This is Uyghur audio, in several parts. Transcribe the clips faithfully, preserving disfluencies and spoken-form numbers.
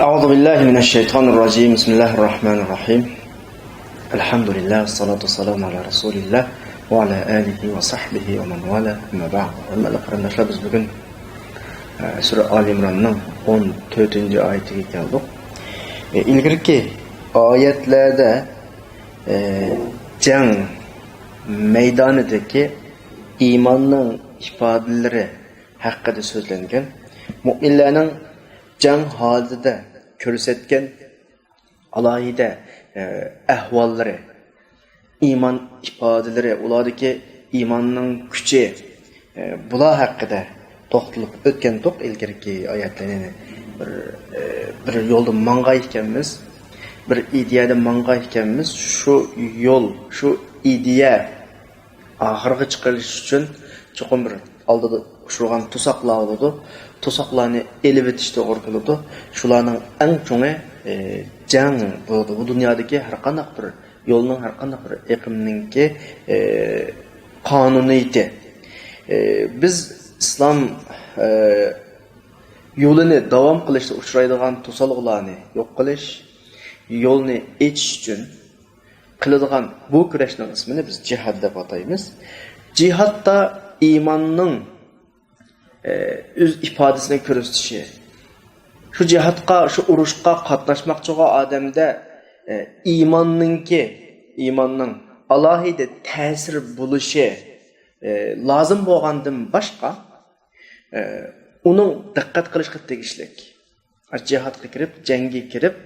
أعوذ بالله من الشيطان الرجيم. بسم الله الرحمن الرحيم. الحمد لله، والصلاة والسلام على رسول الله وعلى آله وصحبه ومن والاه. أما بعد. ھۆرمەتلىك قېرىنداشلار، بىز بۈگۈن، ئە، سۈرە ئالى ئىمراننىڭ ئون تۆتىنچى ئايىتىگە كەلدۇق. ئە، ئىلگىرىكى ئايەتلەردە، ئە، جەڭ مەيدانىدىكى ئىماننىڭ ئىپادىلىرى ھەققىدە سۆزلەنگەن. مۆمىنلەرنىڭ جەڭ ھالىتىدە كۆرسەتكەن ئالاھىدە، ئە، ئەھۋاللىرى، ئىمان ئىپادىلىرى، ئۇلاردىكى ئىماننىڭ كۈچى، ئە، بۇلار ھەققىدە توختىلىپ ئۆتكەنتۇق ئىلگىرىكى ئايەتلەرنى. بىر، ئە، بىر يولدا ماڭغان ئىكەنمىز، بىر ئىدىيەدە ماڭغان ئىكەنمىز، شۇ يول، شۇ ئىدىيە ئاخىرغا چىقىرىش ئۈچۈن چوقۇم بىر ئالدىدا ئۇچرىغان توساقلار بولىدۇ. توساقلارنى ئېلىۋېتىش توغرا كېلىدۇ. شۇلارنىڭ ئەڭ چوڭى، ئى، جەڭ بولىدۇ. بۇ دۇنيادىكى ھەر قانداق بىر يولنىڭ، ھەر قانداق بىر ئېقىمنىڭكى، ئى، قانۇنىيىتى. ئى، بىز ئىسلام، ئى، يولىنى داۋام قىلىشتا ئۇچرايدىغان توسالغۇلارنى يوق قىلىش، يولنى ئېچىش ئۈچۈن قىلىدىغان بۇ كۈرەشنىڭ ئىسمىنى بىز جىھاد دەپ ئاتايمىز. جىھادتا ئىماننىڭ، ئە، ئۆز ئىپادىسىنى كۆرسىتىشى، شۇ جىھادقا، شۇ ئۇرۇشقا قاتناشماقچى بولغان ئادەمدە، ئە، ئىماننىڭكى، ئىماننىڭ ئالاھىدە تەسىر بولۇشى، ئە، لازىم بولغاندىن باشقا، ئە، ئۇنىڭ دىققەت قىلىشقا تېگىشلىك. جىھادقا كىرىپ، جەڭگە كىرىپ،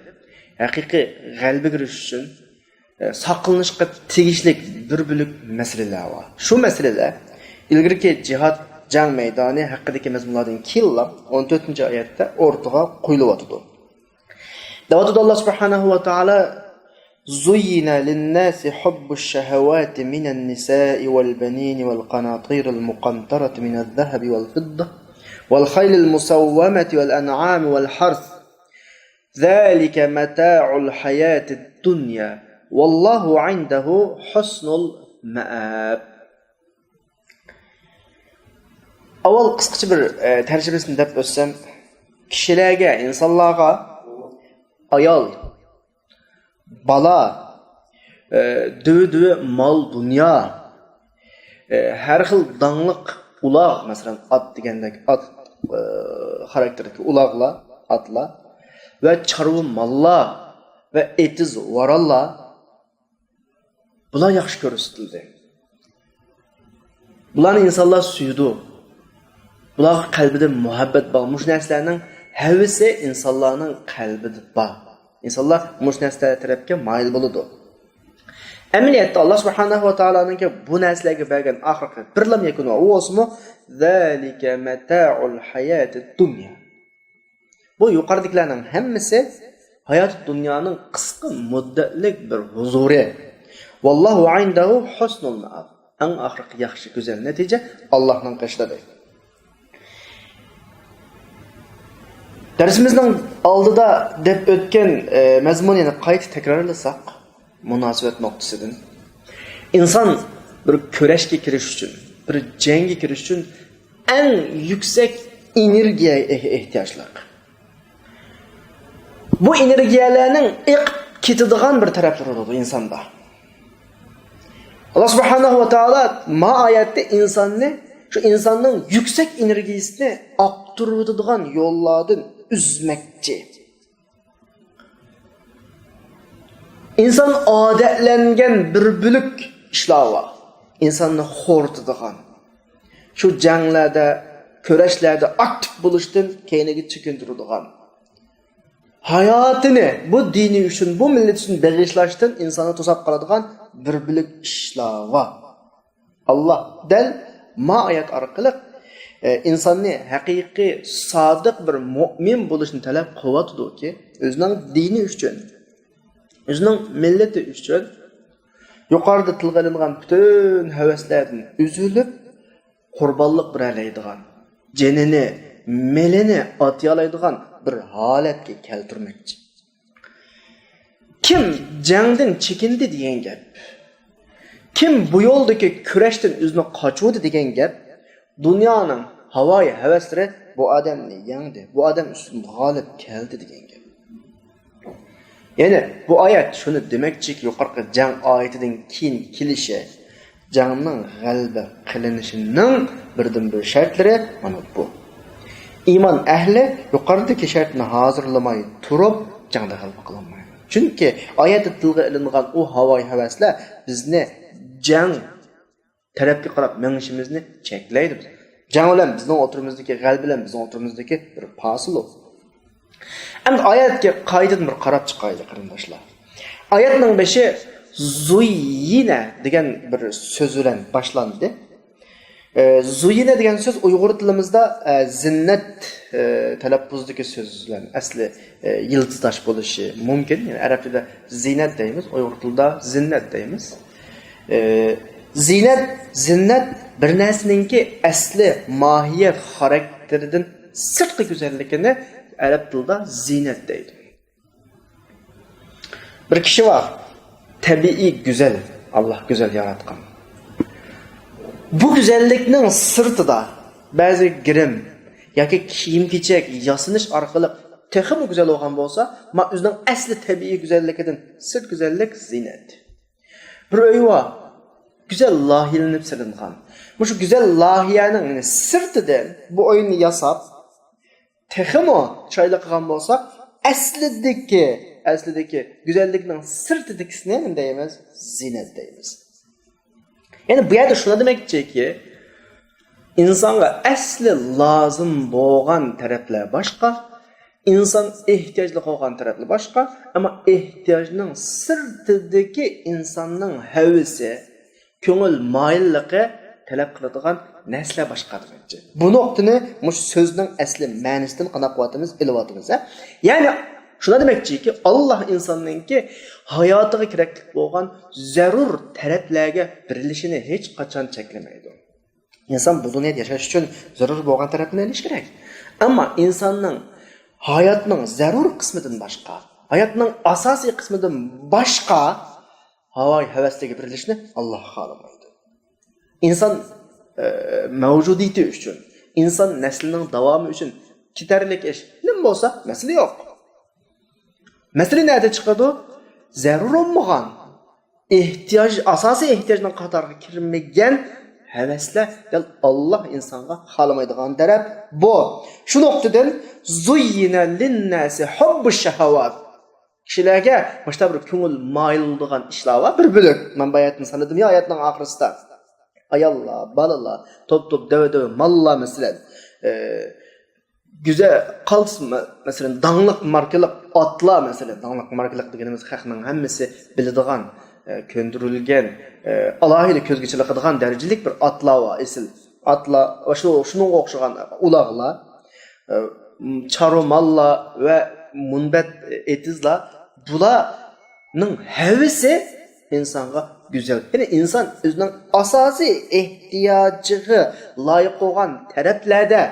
ھەقىقىي غەلىبىگە ئېرىشىش ئۈچۈن، ئە، ساقلىنىشقا تېگىشلىك بىر بۆلەك مەسىلىلەر بار. شۇ مەسىلىلەر ئىلگىرىكى جىھاد، جەڭ مەيدانى ھەققىدىكى مەزمۇنلاردىن كېيىنلا ئون تۆتىنچى ئايەتتە ئورتىغا قويۇلۇۋاتىدۇ. دەۋاتىدۇ ئاللا سۇبھانەھۇ ۋە تائالا، زين للناس حب الشهوات من النساء والبنين والقناطير المقنطرة من الذهب والفضة والخيل المسومة والأنعام والحرث ذلك متاع الحياة الدنيا والله عنده حسن المآب. ئاۋۋال قىسقىچە بىر، ئە، تەرجىمىسىنى دەپ ئۆتسەم، كىشىلەرگە، ئىنسانلارغا ئايال، بالا، ئە، دۆۋە-دۆۋە مال-دۇنيا، ئە، ھەر خىل داڭلىق ئۇلاغ، مەسىلەن، ئات دېگەندەك، ئات، ئە، خاراكتېرىدىكى ئۇلاغلار، ئاتلار ۋە چارۋا ماللار ۋە ئېتىز-ۋارانلار، بۇلار ياخشى كۆرسىتىلدى. بۇلارنى ئىنسانلار سۆيىدۇ. بۇلارغا قەلبىدە مۇھەببەت بار. مۇشۇ نەرسىلەرنىڭ ھەۋىسى ئىنسانلارنىڭ قەلبىدە بار. ئىنسانلار مۇشۇ نەرسىلەر تەرەپكە مايىل بولىدۇ. ئەمەلىيەتتە، ئاللا سۇبھانەھۇ ۋە تائالانىڭكى بۇ نەرسىلەرگە بەرگەن ئاخىرقى بىرلا يەكۈنى بار. ئۇ بولسىمۇ، ذلك متاع الحياة الدنيا. بۇ يۇقىرىدىكىلەرنىڭ ھەممىسى ھايات دۇنيانىڭ قىسقا مۇددەتلىك بىر ھۇزۇرى. والله عنده حسن المآب. ئەڭ ئاخىرقى ياخشى، گۈزەل نەتىجە ئاللانىڭ قېشىدا دەيدۇ. دەرسىمىزنىڭ ئالدىدا دەپ ئۆتكەن، ئە، مەزمۇننى يەنە قايتا تەكرارلىساق، مۇناسىۋەت نۇقتىسىدىن، ئىنسان بىر كۈرەشكە كىرىش ئۈچۈن، بىر جەڭگە كىرىش ئۈچۈن ئەڭ يۈكسەك ئېنېرگىيەگە ئېھ-، ئېھتىياجلىق. بۇ ئېنېرگىيەلەرنىڭ ئېقىپ كېتىدىغان بىر تەرەپلىرى بولىدۇ ئىنساندا. ئاللا سۇبھانەھۇ ۋە تائالا ما ئايەتتە ئىنساننى، شۇ ئىنساننىڭ يۈكسەك ئېنېرگىيىسىنى ئاقتۇرۇۋېتىدىغان يوللاردىن ئۈزمەكچى. ئىنسان ئادەتلەنگەن بىر بۆلەك ئىشلار بار. ئىنساننى خورىتىدىغان، شۇ جەڭلەردە، كۈرەشلەردە ئاكتىپ بولۇشتىن كەينىگە چېكىندۈرىدىغان، ھاياتىنى بۇ دىنى ئۈچۈن، بۇ مىللەت ئۈچۈن بېغىشلاشتىن ئىنساننى توساپ قالىدىغان بىر بۆلەك ئىشلار بار. ئاللا دەل ما ئايەت ئارقىلىق، ئە، ئىنساننى ھەقىقىي سادىق بىر مۆمىن بولۇشنى تەلەپ قىلىۋاتىدۇكى، ئۆزىنىڭ دىنى ئۈچۈن، ئۆزىنىڭ مىللىتى ئۈچۈن يۇقىرىدا تىلغا ئېلىنغان پۈتۈن ھەۋەسلەردىن ئۈزۈلۈپ، قۇربانلىق بېرەلەيدىغان، جېنىنى، مېلىنى ئاتىيالايدىغان بىر ھالەتكە كەلتۈرمەكچى. كىم جەڭدىن چېكىندى دېگەن گەپ، كىم بۇ يولدىكى كۈرەشتىن ئۆزىنى قاچۇردى دېگەن گەپ، دۇنيانىڭ ھاۋايى ھەۋەسلىرى بۇ ئادەمنى يەڭدى، بۇ ئادەم ئۈستىدىن غالىب كەلدى دېگەن گەپ. يەنى بۇ ئايەت شۇنى دېمەكچىكى، يۇقىرىقى جەڭ ئايىتىدىن كېيىن كېلىشى، جەڭنىڭ غەلىبە قىلىنىشىنىڭ بىردىنبىر شەرتلىرى مانا بۇ. ئىمان ئەھلى يۇقىرىدىكى شەرتنى ھازىرلىماي تۇرۇپ جەڭدە غەلىبە قىلالمايدۇ. چۈنكى ئايەتتە تىلغا ئېلىنغان ئۇ ھاۋايى ھەۋەسلەر بىزنى جەڭ تەرەپكە قاراپ مېڭىشىمىزنى چەكلەيدۇ. جەڭ بىلەن بىزنىڭ ئوتتۇرىمىزدىكى، غەلىبە بىلەن بىزنىڭ ئوتتۇرىمىزدىكى بىر پاسىل ئۇ. ئەمدى ئايەتكە قايتىدىن بىر قاراپ چىقايلى، قېرىنداشلار. ئايەتنىڭ بېشى زۇييىنە دېگەن بىر سۆز بىلەن باشلاندى. ئە، زۇييىنە دېگەن سۆز ئۇيغۇر تىلىمىزدا، ئە، زىننەت، ئە، تەلەپپۇزدىكى سۆز بىلەن ئەسلى، ئە، يىلتىزداش بولۇشى مۇمكىن. يەنى ئەرەب تىلىدا زىنەت دەيمىز، ئۇيغۇر تىلىدا زىننەت دەيمىز. ئە، زىنەت، زىننەت بىر نەرسىنىڭكى ئەسلى ماھىيەت خاراكتېرىدىن سىرتقى گۈزەللىكىنى ئەرەب تىلىدا زىنەت دەيدۇ. بىر كىشى بار، تەبىئىي گۈزەل، ئاللا گۈزەل ياراتقان. بۇ گۈزەللىكنىڭ سىرتىدا بەزى گىرىم ياكى كىيىم-كېچەك ياسىنىش ئارقىلىق تېخىمۇ گۈزەل بولغان بولسا، ما ئۆزىنىڭ ئەسلى تەبىئىي گۈزەللىكىدىن سىرت گۈزەللىك زىننەت. بىر ئۆي بار، گۈزەل لايىھەلىنىپ سېلىنغان. مۇشۇ گۈزەل لايىھەنىڭ، يەنى سىرتىدىن بۇ ئۆينى ياساپ، تېخىمۇ چىرايلىق قىلغان بولساق، ئەسلىدىكى، ئەسلىدىكى گۈزەللىكنىڭ سىرتىدىكىسىنى نېمە دەيمىز؟ زىننەت دەيمىز. يەنى بۇ يەردە شۇنى دېمەكچىكى، ئىنسانغا ئەسلى لازىم بولغان تەرەپلەر باشقا، ئىنسان ئېھتىياجلىق بولغان تەرەپلەر باشقا، ئەمما ئېھتىياجنىڭ سىرتىدىكى ئىنساننىڭ ھەۋىسى، كۆڭۈل مايىللىقى تەلەپ قىلىدىغان نەرسىلەر باشقا دېمەكچى. بۇ نۇقتىنى مۇشۇ سۆزنىڭ ئەسلى مەنىسىدىن قانداق قىلىۋاتىمىز، ئېلىۋاتىمىز، ھە؟ يەنى شۇنداق دېمەكچىكى، ئاللا ئىنساننىڭكى ھاياتىغا كېرەكلىك بولغان زەرۇر تەرەپلەرگە بېرىلىشىنى ھېچقاچان چەكلىمەيدۇ. ئىنسان بۇ دۇنيادا ياشاش ئۈچۈن زەرۇر بولغان تەرەپنى ئېلىش كېرەك. ئەمما ئىنساننىڭ ھاياتنىڭ زەرۇر قىسمىدىن باشقا، ھاياتنىڭ ئاساسىي قىسمىدىن باشقا ھاۋايى ھەۋەسلىرىگە بېرىلىشنى ئاللا خالىمايدۇ. ئىنسان، ئە، مەۋجۇدىيىتى ئۈچۈن، ئىنسان نەسلىنىڭ داۋامى ئۈچۈن كېتەرلىك ئىش نېمە بولسا، مەسىلە يوق. مەسىلە نەدە چىقىدۇ؟ زەرۇر بولمىغان، ئېھتىياج، ئاساسىي ئېھتىياجنىڭ قاتارىغا كىرمىگەن ھەۋەسلەر دەل ئاللا ئىنسانغا خالىمايدىغان تەرەپ بۇ. شۇ نۇقتىدىن زۇييىنە لىننەسى ھۇببۇ شەھەۋات. كىشىلەرگە مۇشۇنداق بىر كۆڭۈل مايىل بولىدىغان ئىشلار بار، بىر بۆلەك. مەن بۇ ئايەتنى سانىدىم يا ئايەتنىڭ ئاخىرىسىدا. ئاياللار، بالىلار، توپ-توپ، دەۋە-دەۋە ماللار، مەسىلەن. ئە، گۈزەل، قالتىس، مە-، مەسىلەن، داڭلىق ماركىلىق ئاتلار، مەسىلەن، داڭلىق ماركىلىق دېگىنىمىز خەقنىڭ ھەممىسى بىلىدىغان، ئە، كۆندۈرۈلگەن، ئە، ئالاھىدە كۆزگە چېلىقىدىغان دەرىجىلىك بىر ئاتلار بار، ئېسىل ئاتلار، ۋە شۇ، شۇنىڭغا ئوخشىغان ئۇلاغلار، ئە، چارۋا ماللار ۋە مۇنبەت ئېتىزلار، بۇلارنىڭ ھەۋىسى ئىنسانغا گۈزەل. يەنى ئىنسان ئۆزىنىڭ ئاساسىي ئېھتىياجىغا لايىق بولغان تەرەپلەردە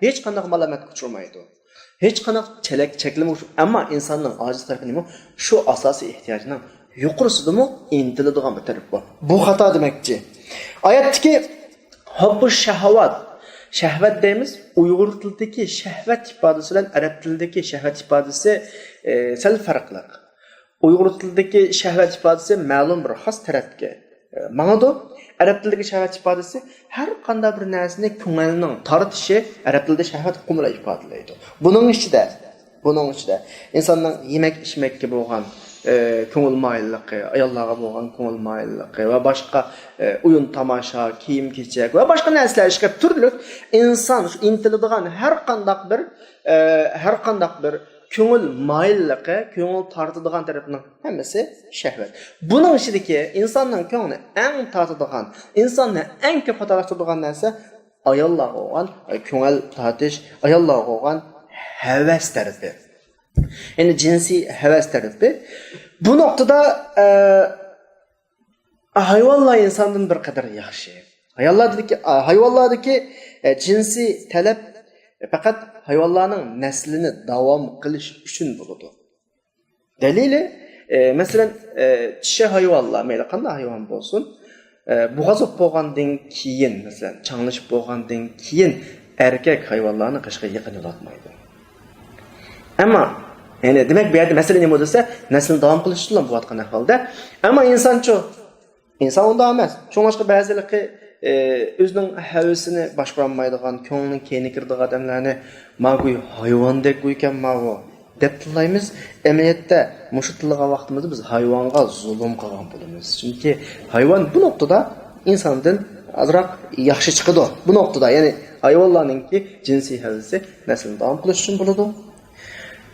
ھېچقانداق مالامەتكە ئۇچرىمايدۇ. ھېچقانداق چەلەك، چەكلىمە ئۇچ-، ئەمما ئىنساننىڭ ئاجىز تەرىپى نېمە؟ شۇ ئاساسىي ئېھتىياجنىڭ يۇقىرىسىدىمۇ ئىنتىلىدىغان بىر تەرىپى بار. بۇ خاتا دېمەكچى. ئايەتتىكى ھۇببۇ شەھەۋات، شەھۋەت دەيمىز، ئۇيغۇر تىلىدىكى شەھۋەت ئىپادىسى بىلەن ئەرەب تىلىدىكى شەھۋەت ئىپادىسى، ئى، سەل پەرقلىق. ئۇيغۇر تىلىدىكى شەھۋەت ئىپادىسى مەلۇم بىر خاس تەرەپكە، ئى، ماڭىدۇ. ئەرەب تىلىدىكى شەھۋەت ئىپادىسى ھەر قانداق بىر نەرسىنى كۆڭۈلنىڭ تارتىشى، ئەرەب تىلىدا شەھۋەت ئۇقۇمى بىلەن ئىپادىلەيدۇ. بۇنىڭ ئىچىدە، بۇنىڭ ئىچىدە ئىنساننىڭ يېمەك ئىچمەككە بولغان، ئى، كۆڭۈل مايىللىقى، ئاياللارغا بولغان كۆڭۈل مايىللىقى ۋە باشقا، ئى، ئويۇن تاماشا، كىيىم كېچەك ۋە باشقا نەرسىلەر ئىشقىلىپ تۈرلۈك ئىنسان شۇ ئىنتىلىدىغان ھەر قانداق بىر، ئى، ھەر قانداق بىر كۆڭۈل مايىللىقى، كۆڭۈل تارتىدىغان تەرەپنىڭ ھەممىسى شەھۋەت. بۇنىڭ ئىچىدىكى ئىنساننىڭ كۆڭلىنى ئەڭ تارتىدىغان، ئىنساننى ئەڭ كۆپ خاتالاشتۇرىدىغان نەرسە ئاياللارغا بولغان، ئە، كۆڭۈل تارتىش، ئاياللارغا بولغان ھەۋەس تەرىپى. يەنى جىنسىي ھەۋەس تەرىپى. بۇ نۇقتىدا، ئە، ھايۋانلار ئىنساندىن بىر قەدەر ياخشى. ھايۋانلاردىكى، ئە، ھايۋانلاردىكى، ئە، جىنسىي تەلەپ پەقەت ھايۋانلارنىڭ نەسلىنى داۋام قىلىش ئۈچۈن بولىدۇ. دەلىلى، ئە، مەسىلەن، ئە، چىشى ھايۋانلار، مەيلى قانداق ھايۋان بولسۇن، ئە، بوغاز بولۇپ بولغاندىن كېيىن، مەسىلەن، چاڭلىشىپ بولغاندىن كېيىن ئەركەك ھايۋانلارنى قېشىغا يېقىن يولاتمايدۇ. ئەمما يەنى دېمەك، بۇ يەردە مەسىلە نېمە دېسە، نەسلىنى داۋام قىلىشچىلا بولۇۋاتقان ئەھۋالدا. ئەمما ئىنسانچۇ؟ ئىنسان ئۇنداق ئەمەس. شۇڭلاشقا بەزىلىرى، ئى، ئۆزىنىڭ ھەۋىسىنى باشقۇرالمايدىغان، كۆڭلىنىڭ كەينىگە كىرىدىغان ئادەملەرنى، «ما گۇي ھايۋاندەك گۇيكەن ماۋۇ» دەپ تىللايمىز. ئەمەلىيەتتە مۇشۇ تىللىغان ۋاقتىمىزدا بىز ھايۋانغا زۇلۇم قىلغان بولىمىز. چۈنكى ھايۋان بۇ نۇقتىدا ئىنساندىن ئازراق ياخشى چىقىدۇ. بۇ نۇقتىدا، يەنى ھايۋانلارنىڭكى جىنسىي ھەۋىسى نەسلىنى داۋام قىلىش ئۈچۈن بولىدۇ.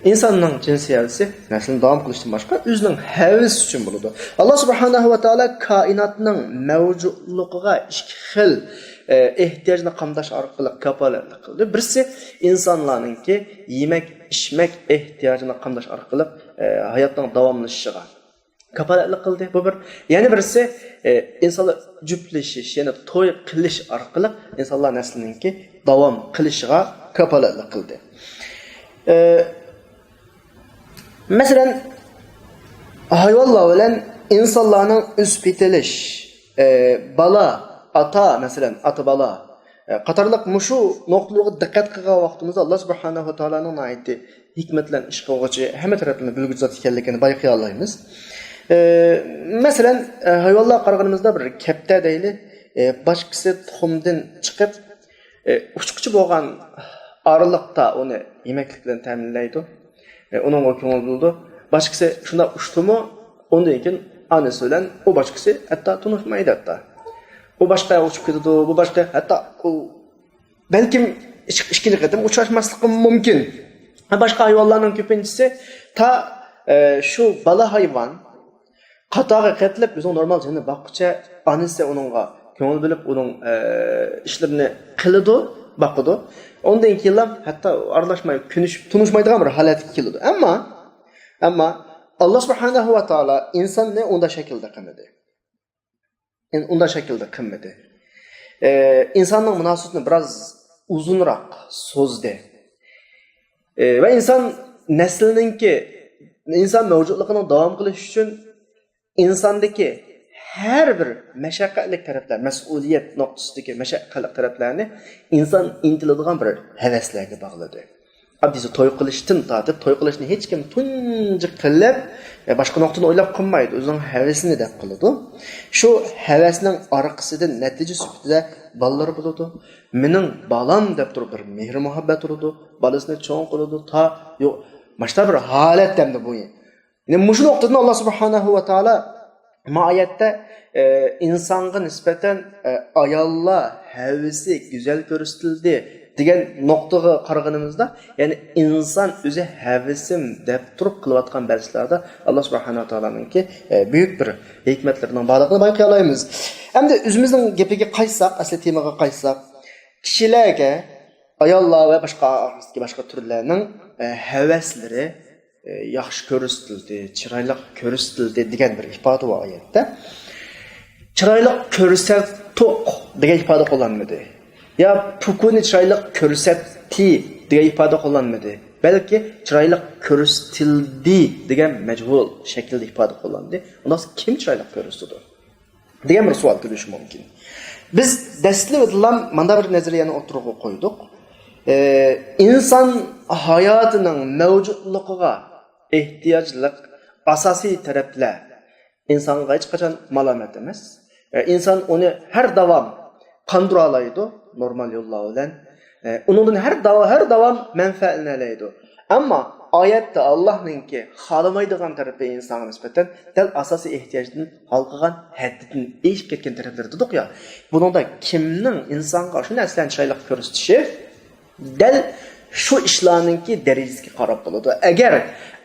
ئىنساننىڭ جىنسىي ھەۋىسى نەسلىنى داۋام قىلىشتىن باشقا ئۆزىنىڭ ھەۋىسى ئۈچۈن بولىدۇ. ئاللا سۇبھانەھۇ ۋە تائالا كائىناتنىڭ مەۋجۇتلۇقىغا ئىككى خىل، ئە، ئېھتىياجنى قامداش ئارقىلىق كاپالەتلىك قىلدى. بىرسى ئىنسانلارنىڭكى يېمەك، ئىچمەك ئېھتىياجىنى قامداش ئارقىلىق، ئە، ھاياتنىڭ داۋاملىشىشىغا كاپالەتلىك قىلدى. بۇ بىر. يەنە بىرسى، ئە، ئىنسانلار جۈپلىشىش، يەنى توي قىلىش ئارقىلىق ئىنسانلار نەسلىنىڭكى داۋام قىلىشىغا كاپالەتلىك قىلدى. ئە، مەسىلەن، ھايۋانلار بىلەن ئىنسانلارنىڭ ئۆسۈپ يېتىلىش، ئە، بالا، ئاتا، مەسىلەن، ئاتا-بالا، ئە، قاتارلىق مۇشۇ نۇقتىلارغا دىققەت قىلغان ۋاقتىمىزدا، ئاللا سۇبھانەھۇ ۋە تائالانىڭ ناھايىتى ھېكمەت بىلەن ئىش قىلغۇچى، ھەممە تەرەپلىمە بىلگۈچى زات ئىكەنلىكىنى بايقىيالايمىز. ئە، مەسىلەن، ئە، ھايۋانلارغا قارىغىنىمىزدا بىر كەپتەر دەيلى، ئە، باشقىسى تۇخۇمدىن چىقىپ، ئە، ئۇچقۇچە بولغان ئارىلىقتا ئۇنى يېمەكلىك بىلەن تەمىنلەيدۇ. ئە، ئۇنىڭغا كۆڭۈل بۆلىدۇ. باشقىسى شۇنداق ئۇچتىمۇ، ئۇندىن كېيىن ئانىسى بىلەن ئۇ باشقىسى ھەتتا تونۇشمايدۇ ھەتتا. ئۇ باشقا يەرگە ئۇچۇپ كېتىدۇ، بۇ باشقا، ھەتتا ئۇ بەلكىم ئىك-، ئىككىنچى قېتىم ئۇچراشماسلىقى مۇمكىن. ھە، باشقا ھايۋانلارنىڭ كۆپىنچىسى تا، ئە، شۇ بالا ھايۋان قاتارغا قېتىلىپ، ئۆزىنىڭ نورمال جېنىنى باققۇچە، ئانىسى ئۇنىڭغا كۆڭۈل بۆلۈپ، ئۇنىڭ، ئە، ئىشلىرىنى قىلىدۇ، باقىدۇ. ئۇندىن كېيىنلا ھەتتا ئارىلاشماي، كۆنۈشۈپ، تونۇشمايدىغان بىر ھالەتكە كېلىدۇ. ئەمما، ئەمما ئاللا سۇبھانەھۇ ۋە تائالا ئىنساننى ئۇنداق شەكىلدە قىلمىدى. ئۇنداق شەكىلدە قىلمىدى. ئە، ئىنساننىڭ مۇناسىۋىتىنى بىراز ئۇزۇنراق سوزدى. ئە، ۋە ئىنسان نەسلىنىڭكى، ئىنسان مەۋجۇتلۇقىنىڭ داۋام قىلىشى ئۈچۈن ئىنساندىكى ھەر بىر مەشەققەتلىك تەرەپلەر، مەسئۇلىيەت نۇقتىسىدىكى مەشەققەتلىك تەرەپلەرنى ئىنسان ئىنتىلىدىغان بىر ھەۋەسلەرگە باغلىدى. ئاددىيسى توي قىلىشتىن تارتىپ، توي قىلىشنى ھېچكىم تۇنجى قىلىپ، ئە، باشقا نۇقتىنى ئويلاپ قىلمايدۇ، ئۆزىنىڭ ھەۋىسىنى دەپ قىلىدۇ. شۇ ھەۋەسنىڭ ئارقىسىدىن نەتىجە سۈپىتىدە بالىلىرى بولىدۇ. مېنىڭ بالام دەپ تۇرۇپ بىر مېھرى مۇھەببەت ئۇرىدۇ، بالىسىنى چوڭ قىلىدۇ، تا، يوق، ماشتا بىر ھالەت ئەمدى بۇ. يەنى مۇشۇ نۇقتىدىن ئاللا سۇبھانەھۇ ۋە تائالا ما ئايەتتە، ئە، ئىنسانغا نىسبەتەن، ئە، ئاياللار ھەۋىسى گۈزەل كۆرسىتىلدى دېگەن نۇقتىغا قارىغىنىمىزدا، يەنى ئىنسان ئۆزى ھەۋىسىم دەپ تۇرۇپ قىلىۋاتقان بەزىلەردە ئاللا سۇبھانەھۇ ۋە تائالانىڭكى، ئە، بۈيۈك بىر ھېكمەتلىرىنىڭ بارلىقىنى بايقىيالايمىز. ئەمدى ئۆزىمىزنىڭ گېپىگە قايتساق، ئەسلى تېمىغا قايتساق، كىشىلەرگە ئاياللار ۋە باشقا، باشقا تۈرلەرنىڭ، ئە، ھەۋەسلىرى، ئە، ياخشى كۆرسىتىلدى، چىرايلىق كۆرسىتىلدى دېگەن بىر ئىپادە بار ئايەتتە. چىرايلىق كۆرسەتتۇق دېگەن ئىپادە قوللانمىدى. يا پۇكۇنى چىرايلىق كۆرسەتتى دېگەن ئىپادە قوللانمىدى. بەلكى چىرايلىق كۆرسىتىلدى دېگەن مەجھۇل شەكىلدە ئىپادە قوللاندى. ئۇنداق كىم چىرايلىق كۆرسىتىدۇ؟ دېگەن بىر سوئال كېلىشى مۇمكىن. بىز دەسلىپىدىلا مانا بىر نەزەرىيەنى ئوتتۇرىغا قويدۇق. ئى، ئىنسان ھاياتىنىڭ مەۋجۇتلۇقىغا ئېھتىياجلىق ئاساسىي تەرەپلەر ئىنسانغا ھېچقاچان مالامەت ئەمەس. ئى، ئىنسان ئۇنى ھەر داۋام قاندۇرالايدۇ، نورمال يوللار بىلەن. ئى، ئۇنىڭدىن ھەر داۋ-، ھەر داۋام مەنپەئەتلىنەلەيدۇ. ئەمما ئايەتتە ئاللاھنىڭكى خالىمايدىغان تەرىپى ئىنسانغا نىسبەتەن دەل ئاساسىي ئېھتىياجدىن ھالقىغان، ھەددىدىن ئېشىپ كەتكەن تەرەپلىرى دېدۇق يا. بۇنىڭدا كىمنىڭ ئىنسانغا شۇ نەرسىلەرنى چىرايلىق كۆرسىتىشى دەل شۇ ئىشلارنىڭكى دەرىجىسىگە قاراپ بولىدۇ. ئەگەر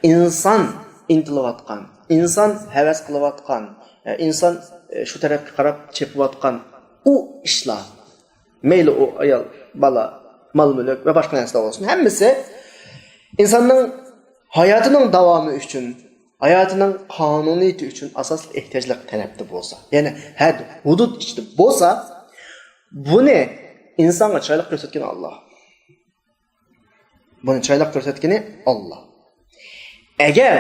ئىنسان ئىنتىلىۋاتقان، ئىنسان ھەۋەس قىلىۋاتقان، ئە، ئىنسان، ئە، شۇ تەرەپكە قاراپ چېپىۋاتقان ئۇ ئىشلار، مەيلى ئۇ ئايال، بالا، مال-مۈلۈك ۋە باشقا نەرسىلەر بولسۇن، ھەممىسى ئىنساننىڭ ھاياتىنىڭ داۋامى ئۈچۈن، ھاياتىنىڭ قانۇنىيىتى ئۈچۈن ئاساسلىق ئېھتىياجلىق تەرەپتە بولسا، يەنى ھەد، ھۇدۇد ئىچىدە بولسا، بۇنى ئىنسانغا چىرايلىق كۆرسەتكىنى ئاللا. بۇنى چىرايلىق كۆرسەتكىنى ئاللا. ئەگەر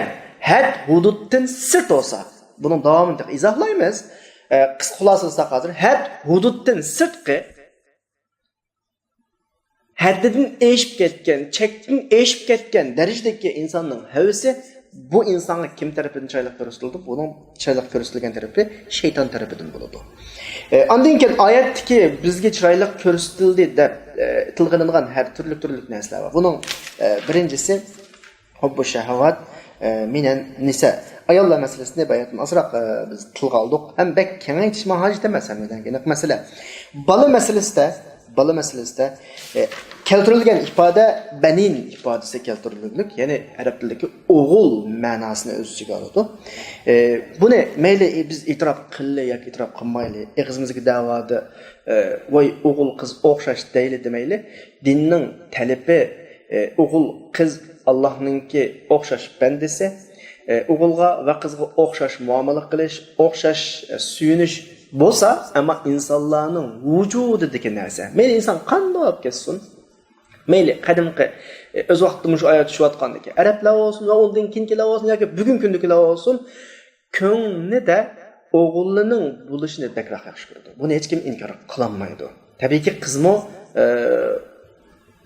ھەد، ھۇدۇدتىن سىرت بولسا، بۇنىڭ داۋامىنى تېخى ئىزاھلايمىز. ئە، قىسقا خۇلاسىلىساق ھازىر، ھەد، ھۇدۇدتىن سىرتقى ھەددىدىن ئېشىپ كەتكەن، چەكتىن ئېشىپ كەتكەن دەرىجىدىكى ئىنساننىڭ ھەۋىسى بۇ ئىنسانغا كىم تەرىپىدىن چىرايلىق كۆرسىتىلىدۇ؟ بۇنىڭ چىرايلىق كۆرسىتىلگەن تەرىپى شەيتان تەرىپىدىن بولىدۇ. ئە، ئاندىن كېيىن ئايەتتىكى بىزگە چىرايلىق كۆرسىتىلدى دەپ، ئە، تىلغا ئېلىنغان ھەر تۈرلۈك تۈرلۈك نەرسىلەر بار. بۇنىڭ، ئە، بىرىنچىسى، ھۇببۇ شەھەۋات، ئە، مىنەن نىسا. ئاياللار مەسىلىسىنى باياتىن ئازراق، ئە، بىز تىلغا ئالدۇق. ھەم بەك كېڭەيتىش ھاجىتى ئەمەس، ھەممىدىن ئېنىق مەسىلە. بالا مەسىلىسىدە، بالا مەسىلىسىدە، ئە، كەلتۈرۈلگەن ئىپادە بەنىن ئىپادىسى كەلتۈرۈلگەنلىك، يەنى ئەرەب تىلىدىكى ئوغۇل مەناسىنى ئۆز ئىچىگە ئالىدۇ. ئە، بۇنى مەيلى بىز ئېتىراپ قىللى ياكى ئېتىراپ قىلمايلى، ئېغىزىمىزدىكى دەۋادا، ئە، ۋاي ئوغۇل قىز ئوخشاش دەيلى دېمەيلى. دىننىڭ تەلىپى، ئە، ئوغۇل قىز ئاللاھنىڭكى ئوخشاش بەندىسى، ئە، ئوغۇلغا ۋە قىزغا ئوخشاش مۇئامىلە قىلىش، ئوخشاش، ئە، سۆيۈنۈش بولسا، ئەمما ئىنسانلارنىڭ ۋۇجۇدىدىكى نەرسە. مەيلى ئىنسان قانداق بولۇپ كەتسۇن، مەيلى قەدىمكى، ئە، ئۆز ۋاقتىدا مۇشۇ ئايەت چۈشۈۋاتقاندىكى ئەرەبلەر بولسۇن ۋە ئۇندىن كېيىنكىلەر بولسۇن ياكى بۈگۈنكى كۈندىكىلەر بولسۇن، كۆڭلىدە ئوغۇللىنىڭ بولۇشىنى بەكرەك ياخشى كۆرىدۇ. بۇنى ھېچكىم ئىنكار قىلالمايدۇ. تەبىئىيكى، قىزمۇ، ئە،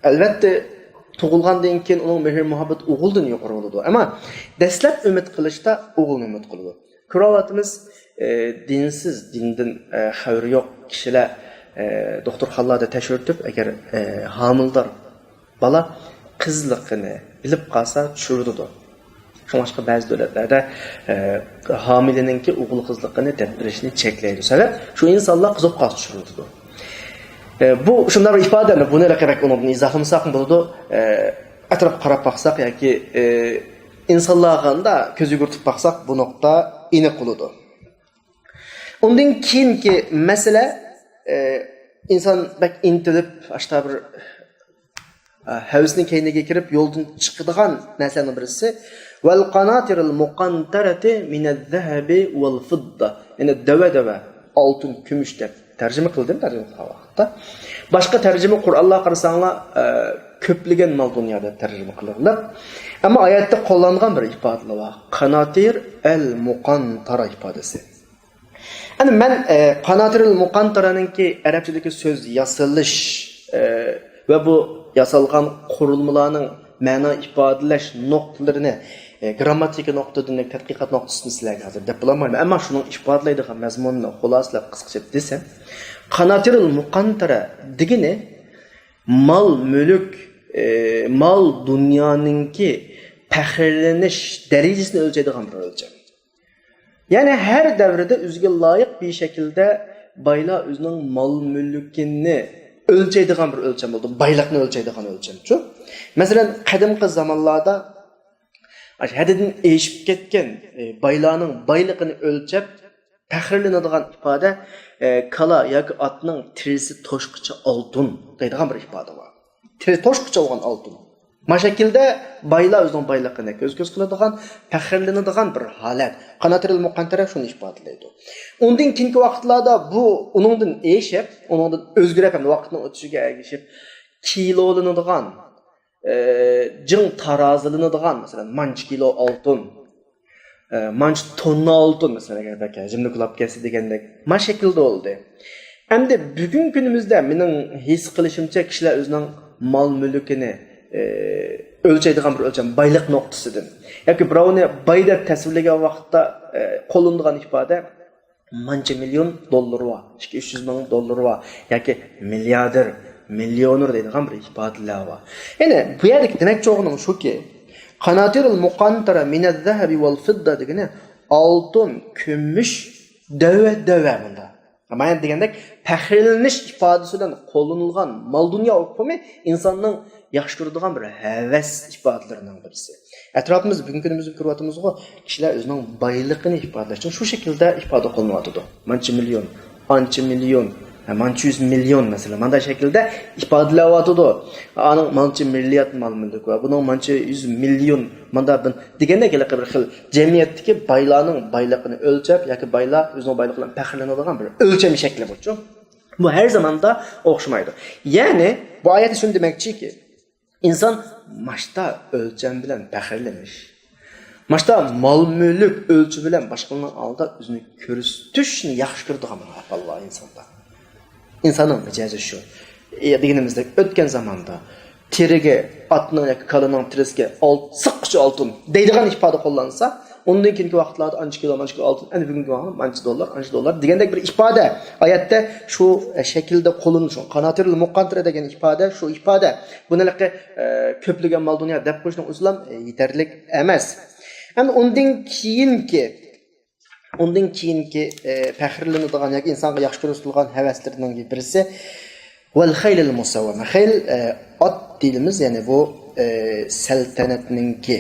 ئەلۋەتتە، تۇغۇلغاندىن كېيىن ئۇنىڭ مېھىر-مۇھەببىتى ئوغۇلدىن يۇقىرى بولىدۇ. ئەمما دەسلەپ ئۈمىد قىلىشتا ئوغۇلنى ئۈمىد قىلىدۇ. كۆرۈۋاتىمىز، ئە، دىنسىز، دىندىن، ئە، خەۋىرى يوق كىشىلەر، ئە، دوختۇرخانىلاردا تەكشۈرتۈپ، ئەگەر، ئە، ھامىلىدار بالا قىزلىقىنى بىلىپ قالسا چۈشۈرۈلىدۇ. شۇڭلاشقا بەزى دۆلەتلەردە، ئە، ھامىلىنىڭكى ئوغۇل قىزلىقىنى دەپ بېرىشنى چەكلەيدۇ. سەۋەب، شۇ ئىنسانلار قىزىپ قالسا چۈشۈرۈلىدۇ. ئە، بۇ شۇنداق بىر ئىپادە، بۇنى بەك ئۇنىڭدىن ئىزاھلىمىساقمۇ بولىدۇ. ئە، ئەتراپقا قاراپ باقساق ياكى، ئە، ئىنسانلارغا كۆز يۈگۈرتۈپ باقساق، بۇ نۇقتا ئېنىق بولىدۇ. ئۇندىن كېيىنكى مەسىلە، ئە، ئىنسان بەك ئىنتىلىپ، ئاشتا بىر، ئە، ھەۋىسىنىڭ كەينىگە كىرىپ، يولدىن چىقىدىغان نەرسىلەرنىڭ بىرسى، ۋەل قاناتىرىل مۇقانتەرەتى مىنەز زەھەبى ۋەل فىددا. يەنى دەۋە دەۋە ئالتۇن، كۈمۈش دەپ تەرجىمە قىلدىم، تەرجىمە قىلغان ۋاقىتتا. باشقا تەرجىمە قۇرئانلارغا قارىساڭلار، ئە، كۆپلىگەن مال دۇنيا دەپ تەرجىمە قىلىنىپ. ئەمما ئايەتتە قوللانغان بىر ئىپادىلەر بار. قاناتىر ئەل مۇقانتارا ئىپادىسى. ئەنە مەن، ئە، قاناتىرىل مۇقانتارانىڭكى ئەرەبچىدىكى سۆز ياسىلىش، ئە، ۋە بۇ ياسالغان قۇرۇلمىلارنىڭ مەنا ئىپادىلەش نۇقتىلىرىنى، ئە، گرامماتىكا نۇقتىدىن، تەتقىقات نۇقتىسىدىن سىلەرگە ھازىر دەپ بولالمايمەن. ئەمما شۇنىڭ ئىپادىلەيدىغان مەزمۇنىنى خۇلاسىلەپ قىسقىچە دېسەم، قاناتىرىل مۇقانتارا دېگىنى مال مۈلۈك، ئە، مال دۇنيانىڭكى پەخىرلىنىش دەرىجىسىنى ئۆلچەيدىغان بىر ئۆلچەم. يەنى ھەر دەۋردە ئۆزىگە لايىق بىر شەكىلدە بايلار ئۆزىنىڭ مال مۈلكىنى ئۆلچەيدىغان بىر ئۆلچەم بولىدۇ، بايلىقنى ئۆلچەيدىغان ئۆلچەمچۇ. مەسىلەن، قەدىمكى زامانلاردا ھەددىدىن ئېشىپ كەتكەن، ئى، بايلارنىڭ بايلىقىنى ئۆلچەپ پەخىرلىنىدىغان ئىپادە، ئى، كالا ياكى ئاتنىڭ تېرىسى توشقىچە ئالتۇن دەيدىغان بىر ئىپادە بار. تېرە توشقىچە بولغان ئالتۇن. ما شەكىلدە بايلار ئۆزىنىڭ بايلىقىنى كۆز-كۆز قىلىدىغان، پەخىرلىنىدىغان بىر ھالەت. قاناتىرىل مۇقانتەرە شۇنى ئىپادىلەيدۇ. ئۇندىن كېيىنكى ۋاقىتلاردا بۇ ئۇنىڭدىن ئېشىپ، ئۇنىڭدىن ئۆزگىرىپ ھەم ۋاقىتنىڭ ئۆتۈشىگە ئەگىشىپ كىلولىنىدىغان، ئە، جىڭ تارازىلىنىدىغان، مەسىلەن، مانچە كىلو ئالتۇن، ئە، مانچە توننا ئالتۇن، مەسىلەن، ئەگەر بەك ھەجىملىك بولاپ كەتسە دېگەندەك، ما شەكىلدە بولدى. ئەمدى بۈگۈنكى كۈنىمىزدە مېنىڭ ھېس قىلىشىمچە، كىشىلەر ئۆزىنىڭ مال-مۈلكىنى، ئە، ئۆلچەيدىغان بىر ئۆلچەم، بايلىق نۇقتىسىدىن ياكى بىراۋنى باي دەپ تەسۋىرلىگەن ۋاقىتتا، ئە، قوللىنىدىغان ئىپادە، مانچە مىليون دوللىرى بار، ئىككى، ئۈچ يۈز مىڭ دوللىرى بار ياكى مىلياردېر، مىليونېر دەيدىغان بىر ئىپادىلەر بار. يەنى بۇ يەردىكى دېمەكچى بولغىنىم شۇكى، قاناتىرىل مۇقانتارا مىنەز زەھەبى ۋەل فىددا دېگىنى ئالتۇن، كۈمۈش، دەۋە، دەۋە مۇندا. مانا دېگەندەك، پەخىرلىنىش ئىپادىسى بىلەن قوللىنىلغان مال-دۇنيا ئۇقۇمى ئىنساننىڭ ياخشى كۆرىدىغان بىر ھەۋەس ئىپادىلىرىنىڭ بىرسى. ئەتراپىمىزدا بۈگۈنكى كۈنىمىزدە كۆرۈۋاتىمىزغۇ، كىشىلەر ئۆزىنىڭ بايلىقىنى ئىپادىلەش ئۈچۈن شۇ شەكىلدە ئىپادە قوللىنىۋاتىدۇ. مانچە مىليون، ئانچە مىليون، ھە، مانچە يۈز مىليون، مەسىلەن، مانداق شەكىلدە ئىپادىلەۋاتىدۇ. ئانىڭ مانچە مىليارد مال-مۈلۈك ۋە بۇنىڭ مانچە يۈز مىليون، ماندا بىر دېگەندەك ھېلىقى بىر خىل جەمئىيەتتىكى بايلارنىڭ بايلىقىنى ئۆلچەپ ياكى بايلار ئۆزىنىڭ بايلىقى بىلەن پەخىرلىنىدىغان بىر ئۆلچەم شەكلى بۇچۇ. بۇ ھەر زاماندا ئوخشىمايدۇ. يەنى بۇ ئايەتتە شۇنى دېمەكچىكى، ئىنسان ماشتا ئۆلچەم بىلەن پەخىرلىنىش، ماشتا مال-مۈلۈك ئۆلچىمى بىلەن باشقىلارنىڭ ئالدىدا ئۆزىنى كۆرسىتىشنى ياخشى كۆرىدىغان بىر ئەھۋال بار ئىنساندا. ئىنساننىڭ مىجەزى شۇ. ئى، دېگىنىمىزدەك، ئۆتكەن زاماندا تېرىگە، ئاتنىڭ ياكى كالىنىڭ تېرىسىگە ئالت-، سىققۇچە ئالتۇن دەيدىغان ئىپادە قوللانسا، ئۇندىن كېيىنكى ۋاقىتلاردا ئانچە كىلو، مانچە كىلو ئالتۇن، ئەنە بۈگۈنكى ۋاقىتتا مانچە دوللار، ئانچە دوللار دېگەندەك بىر ئىپادە. ئايەتتە شۇ شەكىلدە قوللىنىش، قاناتىرىل مۇقانتىرە دېگەن ئىپادە، شۇ ئىپادە. بۇنى ھېلىقى، ئە، كۆپلىگەن مال دۇنيا دەپ قويۇشنىڭ ئۆزىلا، ئە، يېتەرلىك ئەمەس. ئەمدى ئۇندىن كېيىنكى ئۇندىن كېيىنكى، ئى، پەخىرلىنىدىغان ياكى ئىنسانغا ياخشى كۆرسىتىدىغان ھەۋەسلىرىنىڭ بىرسى، ۋەل خەيلىل مۇسەۋۋەمە. خەيل، ئى، ئات دېيىلىمىز، يەنى بۇ، ئى، سەلتەنەتنىڭكى،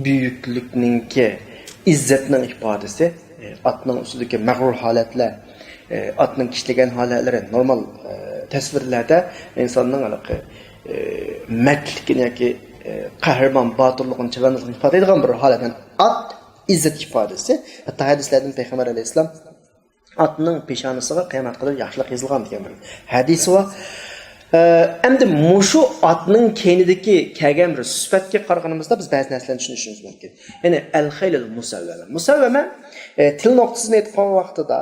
بۈيۈكلۈكنىڭكى، ئىززەتنىڭ ئىپادىسى. ئى، ئاتنىڭ ئۈستىدىكى مەغرۇر ھالەتلەر، ئى، ئاتنىڭ كىشىلىگەن ھالەتلىرى نورمال، ئى، تەسۋىرلەردە ئىنساننىڭ ھېلىقى، ئى، مەردلىكىنى ياكى، ئى، قەھرىمان باتۇرلۇقىنى، چىداملىقىنى ئىپادىلەيدىغان بىر ھالەت. يەنى ئات ئىززەت ئىپادىسى. ھەتتا ھەدىسلەردىن پەيغەمبەر ئەلەيھىسسالام ئاتنىڭ پېشانىسىغا قىيامەت قەدەر ياخشىلىق يېزىلغان دېگەن بىر ھەدىسى بار. ئە، ئەمدى مۇشۇ ئاتنىڭ كەينىدىكى كەلگەن بىر سۈپەتكە قارىغىنىمىزدا بىز بەزى نەرسىلەرنى چۈشىنىشىمىز مۇمكىن. يەنى ئەل خەيلىل مۇسەۋۋەمە. مۇسەۋۋەمە، ئە، تىل نۇقتىسىدىن ئېيتقان ۋاقتىدا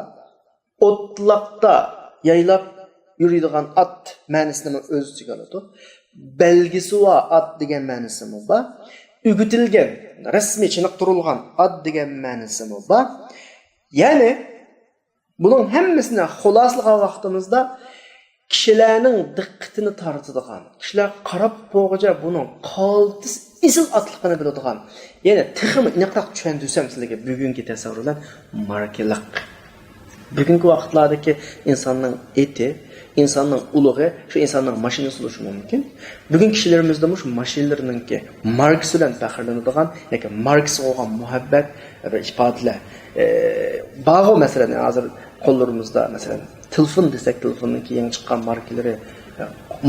ئوتلاقتا يايلاپ يۈرىدىغان ئات مەنىسىنىمۇ ئۆز ئىچىگە ئالىدۇ. بەلگىسى بار ئات دېگەن مەنىسىمۇ بار. ئۆگىتىلگەن، رەسمىي چېنىقتۇرۇلغان ئات دېگەن مەنىسىمۇ بار. يەنى بۇنىڭ ھەممىسىنى خۇلاسىلىغان ۋاقتىمىزدا كىشىلەرنىڭ دىققىتىنى تارتىدىغان، كىشىلەر قاراپ بولغۇچە بۇنىڭ قالتىس ئېسىل ئاتلىقىنى بىلىدىغان، يەنى تېخىمۇ ئېنىقراق چۈشەندۈرسەم سىلەرگە بۈگۈنكى تەسەۋۋۇر بىلەن ماركىلىق. بۈگۈنكى ۋاقىتلاردىكى ئىنساننىڭ ئېتى، ئىنساننىڭ ئۇلۇغى، شۇ ئىنساننىڭ ماشىنىسى بولۇشى مۇمكىن. بۈگۈن كىشىلىرىمىزدىمۇ شۇ ماشىنىلىرىنىڭكى ماركىسى بىلەن پەخىرلىنىدىغان ياكى ماركىسىغا بولغان مۇھەببەت بىر ئىپادىلەر، ئى، بارغۇ. مەسىلەن، ھازىر قوللىرىمىزدا، مەسىلەن، تېلېفون دېسەك، تېلېفوننىڭكى يېڭى چىققان ماركىلىرى،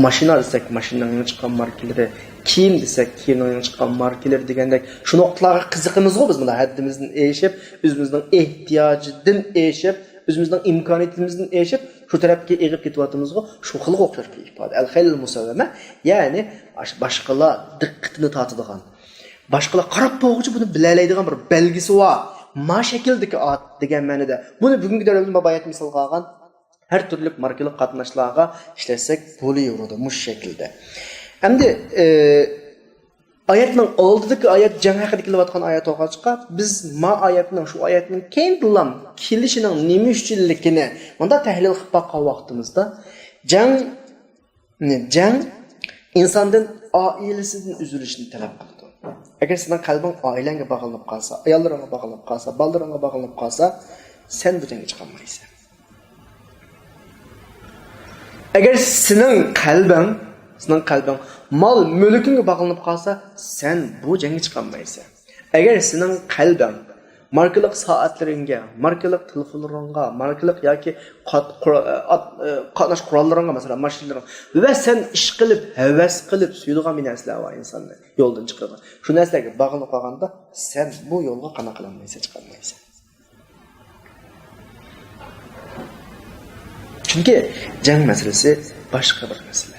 ماشىنا دېسەك، ماشىنىنىڭ يېڭى چىققان ماركىلىرى، كىيىم دېسەك، كىيىمنىڭ يېڭى چىققان ماركىلىرى دېگەندەك، شۇ نۇقتىلارغا قىزىقىمىزغۇ بىز. مانا ھەددىمىزدىن ئېشىپ، ئۆزىمىزنىڭ ئېھتىياجىدىن ئېشىپ، ئۆزىمىزنىڭ ئىمكانىيىتىمىزدىن ئېشىپ، شۇ تەرەپكە ئېغىپ كېتىۋاتىمىزغۇ. شۇ خىلغا ئوخشاش بىر ئىپادە. ئەل خەيلىل مۇسەۋۋەمە، يەنى ئاشۇ باشقىلار دىققىتىنى تارتىدىغان، باشقىلار قاراپ بولغۇچە بۇنى بىلەلەيدىغان بىر بەلگىسى بار. ما شەكىلدىكى ئات دېگەن مەنىدە. بۇنى بۈگۈنكى دەۋردە باياتىن مىسالغا ئالغان ھەر تۈرلۈك ماركىلىق قاتناشلارغا ئىشلەتسەك بولۇۋېرىدۇ مۇشۇ شەكىلدە. ئەمدى، ئى، ئايەتنىڭ ئالدىدىكى ئايەت جەڭ ھەققىدە كېلىۋاتقان ئايەت بولغاچقا، بىز ما ئايەتنىڭ، شۇ ئايەتنىڭ كەينىدىنلا كېلىشىنىڭ نېمە ئۈچۈنلۈكىنى مۇنداق تەھلىل قىلىپ باققان ۋاقتىمىزدا، جەڭ، جەڭ ئىنساندىن، ئائىلىسىدىن ئۈزۈلۈشنى تەلەپ قىلىدۇ. ئەگەر سېنىڭ قەلبىڭ ئائىلەڭگە باغلىنىپ قالسا، ئاياللىرىڭغا باغلىنىپ قالسا، بالىلىرىڭغا باغلىنىپ قالسا، سەن بۇ جەڭگە چىقالمايسەن. ئەگەر سېنىڭ قەلبىڭ، سېنىڭ قەلبىڭ مال مۈلكۈڭگە باغلىنىپ قالسا، سەن بۇ جەڭگە چىقالمايسەن. ئەگەر سېنىڭ قەلبىڭ ماركىلىق سائەتلىرىڭگە، ماركىلىق تېلېفونلىرىڭغا، ماركىلىق ياكى قات-، قورا-، ئات-، قاتناش قوراللىرىڭغا، مەسىلەن، ماشىنىلىرىڭ، ۋە سەن ئىش قىلىپ، ھەۋەس قىلىپ سۆيىدىغان بىر نەرسىلەر بار ئىنساننى يولدىن چىقىرىدىغان. شۇ نەرسىلەرگە باغلىنىپ قالغاندا، سەن بۇ يولغا قانداق قىلالمايسەن، چىقالمايسەن. چۈنكى جەڭ مەسىلىسى باشقا بىر مەسىلە.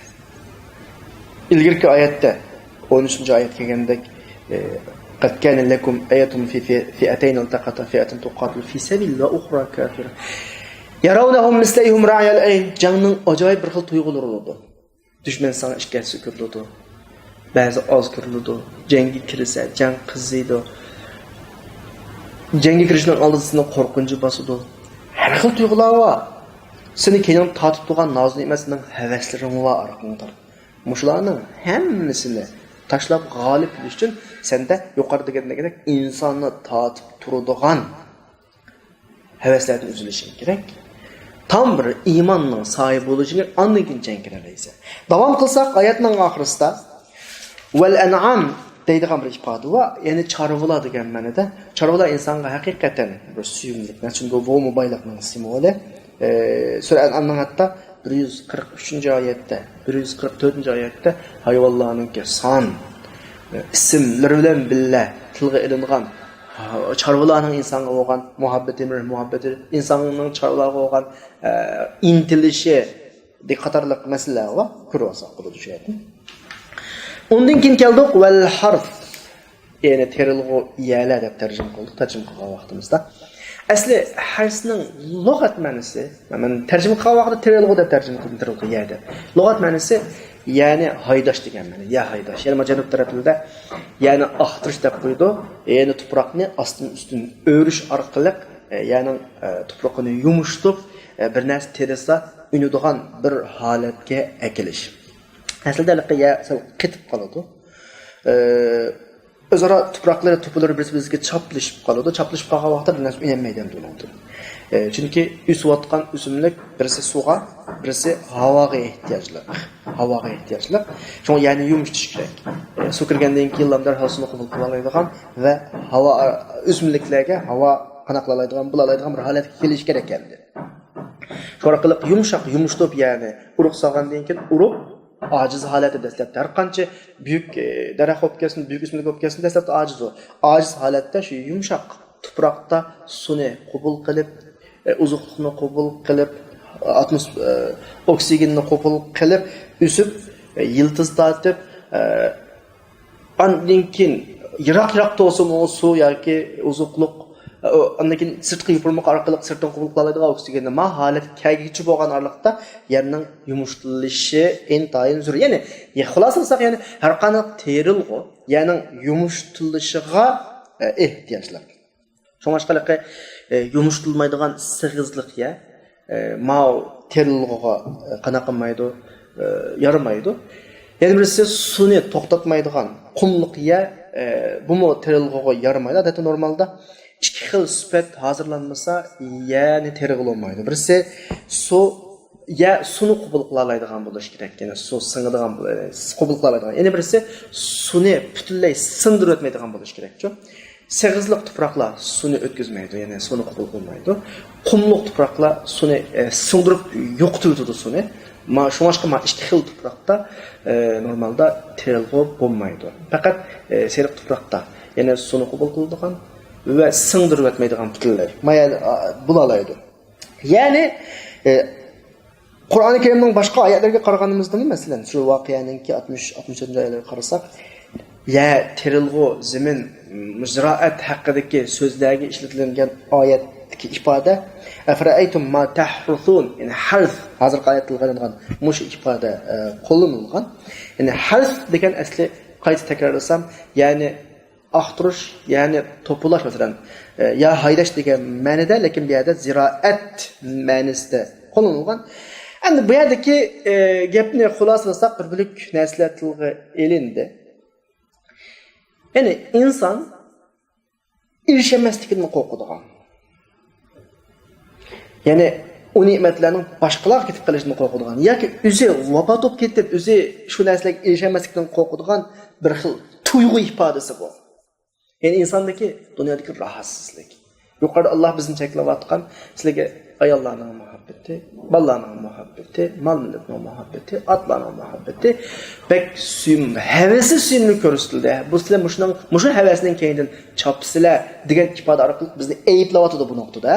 ئىلگىرىكى ئايەتتە، ئون ئۈچىنچى ئايەت كەلگەندەك، ئى، قەد كانە لەكۇم ئايەتۇن فى، فى، فىئەتەينى ئىلتەقەتا فىئەتۇن تۇقاتىلۇ فى سەبىلىللاھ ۋە ئۇخرا كافىرە يەرەۋنەھۇم مىسلەيھىم رەئيەل ئەين. جەڭنىڭ ئاجايىپ بىر خىل تۇيغۇلىرى بولىدۇ. دۈشمەن ساڭا ئىككى ھەسسە كۆرۈلىدۇ. بەزى ئاز كۆرۈلىدۇ. جەڭگە كىرسە، جەڭ قىزىيدۇ. جەڭگە كىرىشنىڭ ئالدىدا سېنىڭ قورقۇنچى باسىدۇ. ھەر خىل تۇيغۇلار بار. سېنى كەينىڭدە تارتىپ تۇرغان نازۇ نېمەت سېنىڭ ھەۋەسلىرىڭ بار ئارقىڭدا. مۇشۇلارنىڭ ھەممىسىنى تاشلاپ غالىب كېلىش ئۈچۈن سەندە يۇقىرىدا دېگەندەك ئىنساننى تارتىپ تۇرىدىغان ھەۋەسلەردىن ئۈزۈلۈشۈڭ كېرەك. تام بىر ئىماننىڭ ساھىبى بولۇشۇڭ كېرەك، ئاندىن كېيىن جەڭ كىرەلەيسەن. داۋام قىلساق، ئايەتنىڭ ئاخىرىسىدا ۋەل ئەنئام دەيدىغان بىر ئىپادە بار. يەنى چارۋىلار دېگەن مەنىدە. چارۋىلار ئىنسانغا ھەقىقەتەن بىر سۆيۈملۈك. چۈنكى بۇمۇ بايلىقنىڭ سىمۋولى. ئە، سۈرە ئەنئامنىڭ ھەتتا بىر يۈز قىرىق ئۈچىنچى ئايەتتە، بىر يۈز قىرىق تۆتىنچى ئايەتتە ھايۋانلارنىڭكى سان، ئىسىملىرى بىلەن بىللە تىلغا ئېلىنغان، چارۋىلارنىڭ ئىنسانغا بولغان مۇھەببىتى، مېھىر مۇھەببىتى، ئىنساننىڭ چارۋىلارغا بولغان، ئە، ئىنتىلىشى قاتارلىق مەسىلىلەر بار. كۆرۈۋالساق بولىدۇ شۇ يەردىن. ئۇندىن كېيىن كەلدۇق، ۋەل ھەرس. يەنى تېرىلغۇ يەرلەر دەپ تەرجىمە قىلدۇق، تەرجىمە قىلغان ۋاقتىمىزدا. ئەسلى ھەرسنىڭ لۇغەت مەنىسى، مەن تەرجىمە قىلغان ۋاقىتتا تېرىلغۇ دەپ تەرجىمە قىلدىم، تېرىلغۇ يەدە. لۇغەت مەنىسى يەنى ھايداش دېگەن مەنە، يە ھايداش. يەنى مانا جەنۇب تەرەپلىرىدە يەنى ئاختۇرۇش دەپ قويىدۇ. يەنى تۇپراقنى ئاستىن ئۈستۈن ئۆرۈش ئارقىلىق، ئە، يەنىڭ، ئە، تۇپرىقىنى يۇمشىتىپ، ئە، بىر نەرسە تېرىسا ئۈنىدىغان بىر ھالەتكە ئەكېلىش. ئەسلىدە ھېلىقى يە سەل قېتىپ قالىدۇ. ئە، ئۆزئارا تۇپراقلىرى، توپىلىرى بىرسى بىرسىگە چاپلىشىپ قالىدۇ. چاپلىشىپ قالغان ۋاقىتتا بىر نەرسە ئۈنەلمەيدۇ ئەمدى ئۇنىڭدىن. ئە، چۈنكى ئۆسۈۋاتقان ئۆسۈملۈك بىرسى سۇغا، بىرسى ھاۋاغا ئېھتىياجلىق. ھاۋاغا ئېھتىياجلىق. شۇڭا يەرنى يۇمشىتىش كېرەك. ئە، سۇ كىرگەندىن كېيىنلا دەرھال سۇنى قوبۇل قىلالايدىغان ۋە ھاۋا، ئۆسۈملۈكلەرگە ھاۋا قاناقلالايدىغان، بولالايدىغان بىر ھالەتكە كېلىش كېرەك ئەمدى. شۇ ئارقىلىق يۇمشاق، يۇمشىتىپ، يەنى ئۇرۇق سالغاندىن كېيىن ئۇرۇق ئاجىز ھالەتتە دەسلەپتە ھەر قانچە بۈيۈك، ئە، دەرەخ بولۇپ كەتسۇن، بۈيۈك ئۆسۈملۈك بولۇپ كەتسۇن، دەسلەپتە ئاجىز ئۇ. ئاجىز ھالەتتە شۇ يۇمشاق تۇپراقتا سۇنى قوبۇل قىلىپ، ئە، ئوزۇقلۇقنى قوبۇل قىلىپ، ئاتموس-، ئە، ئوكسىگېننى قوبۇل قىلىپ ئۆسۈپ، ئە، يىلتىز تارتىپ، ئە، ئاندىن كېيىن يىراق-يىراقتا بولسىمۇ سۇ ياكى ئوزۇقلۇق، ئاندىن كېيىن سىرتقا يوپۇرمىقى ئارقىلىق سىرتتىن قوبۇل قىلالايدىغان ئوكسىگېننى ما ھالەتكە كەلگۈچى بولغان ئارىلىقتا يەرنىڭ يۇمشىتىلىشى ئىنتايىن زۆرۈر. يەنى، يە-، خۇلاسىلىساق، يەنى ھەر قانداق تېرىلغۇ يەرنىڭ يۇمشىتىلىشىغا، ئە، ئېھتىياجلىق. شۇڭلاشقا ھېلىقى، ئە، يۇمشىتىلمايدىغان سېغىزلىق يەر، ئە، ماۋۇ تېرىلغۇغا، ئە، قانداق قىلمايدۇ، ئە، يارىمايدۇ. يەنە بىرسى سۇنى توختاتمايدىغان قۇملۇق يەر، ئە، بۇمۇ تېرىلغۇغا يارىمايدۇ. ئادەتتە نورمالدا ئىككى خىل سۈپەت ھازىرلانمىسا يەرنى تېرىغىلى بولمايدۇ. بىرسى سۇ، يەر سۇنى قوبۇل قىلالايدىغان بولۇشى كېرەك. يەنى سۇ سىڭىدىغان بول-، ئە، قوبۇل قىلالايدىغان. يەنە بىرسى سۇنى پۈتۈنلەي سىڭدۈرۈۋەتمەيدىغان بولۇشى كېرەكچۇ. سېغىزلىق تۇپراقلار سۇنى ئۆتكۈزمەيدۇ، يەنى سۇنى قوبۇل قىلمايدۇ. قۇملۇق تۇپراقلار سۇنى، ئە، سىڭدۈرۈپ يوقىتىۋېتىدۇ سۇنى. ما-، شۇڭلاشقا ما ئىككى خىل تۇپراقتا، ئە، نورمالدا تېرىلغۇ بولمايدۇ. پەقەت، ئە، سېرىق تۇپراقتا، يەنى سۇنى قوبۇل قىلىدىغان ۋە سىڭدۈرۈۋەتمەيدىغان پۈتۈنلەي ما يەر، ئا، بولالايدۇ. يەنى، ئە، قۇرئانى كەرىمنىڭ باشقا ئايەتلىرىگە قارىغىنىمىزدىمۇ، مەسىلەن، شۇ ۋەقەنىڭكى ئاتمىش، ئاتمىش تۆتىنچى ئايەتلىرىگە قارىساق، يەر، تېرىلغۇ، زېمىن، زىرائەت ھەققىدىكى سۆزلەرگە ئىشلىتىلگەن ئايەتتىكى ئىپادە، «ئەفرەئەيتۇم ما تەھرۇسۇن»، يەنى ھەرس، ھازىرقى ئايەتتە قىلىنغان مۇشۇ ئىپادە، ئە، قوللىنىلغان. يەنى ھەرس دېگەن ئەسلى قايتا تەكرارلىسام، يەنى ئاختۇرۇش، يەنى توپىلاش، مەسىلەن، ئە، يا ھايداش دېگەن مەنىدە، لېكىن بۇ يەردە زىرائەت مەنىسىدە قوللىنىلغان. ئەمدى بۇ يەردىكى، ئە، گەپنى خۇلاسىلىساق، بىر بۆلەك نەرسىلەر تىلغا ئېلىندى. يەنى ئىنسان ئېرىشەلمەسلىكىدىن قورقىدىغان، يەنى ئۇ نېمەتلەرنىڭ باشقىلارغا كېتىپ قېلىشىدىن قورقىدىغان ياكى ئۆزى ۋاپات بولۇپ كېتىپ، ئۆزى شۇ نەرسىلەرگە ئېرىشەلمەسلىكتىن قورقىدىغان بىر خىل تۇيغۇ ئىپادىسى بۇ. يەنى ئىنساندىكى، دۇنيادىكى راھەتسىزلىك. يۇقىرىدا ئاللا بىزنى چەكلەۋاتقان، سىلەرگە ئاياللارنىڭ مۇھەببىتى، بالىلارنىڭ مۇھەببىتى، مال مۈلۈكنىڭ مۇھەببىتى، ئاتلارنىڭ مۇھەببىتى، بەك سۆيۈم، ھەۋىسى سۆيۈملۈك كۆرسىتىلدى. بۇ سىلەر مۇشۇنىڭ، مۇشۇ ھەۋەسنىڭ كەينىدىن چاپىسىلەر دېگەن ئىپادە ئارقىلىق بىزنى ئەيىبلەۋاتىدۇ بۇ نۇقتىدا.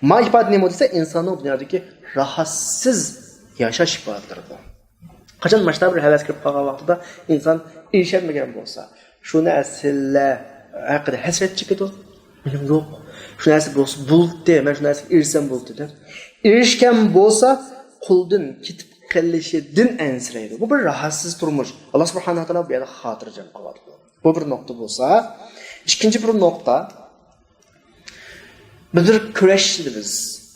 ما ئىپادە نېمە دېسە، ئىنساننىڭ دۇنيادىكى راھەتسىز ياشاش ئىپادىلىرى بۇ. قاچان ماشۇنداق بىر ھەۋەس كىرىپ قالغان ۋاقتىدا ئىنسان ئېرىشەلمىگەن بولسا، شۇ نەرسىلەر ھەققىدە ھەسرەت چېكىدۇ. مېنىڭ يوق. شۇ نەرسە بولسا بولدى، مەن شۇ نەرسىگە ئېرىشسەم بولدى دەپ. ئېرىشكەن بولسا، قولدىن كېتىپ قېلىشىدىن ئەنسىرەيدۇ. بۇ بىر راھەتسىز تۇرمۇش. ئاللا سۇبھانەھۇ ۋە تائالا بۇ يەردە خاتىرجەم قىلىۋاتىدۇ. بۇ بىر نۇقتا بولسا، ئىككىنچى بىر نۇقتا، بىز بىر كۈرەشتە بىز.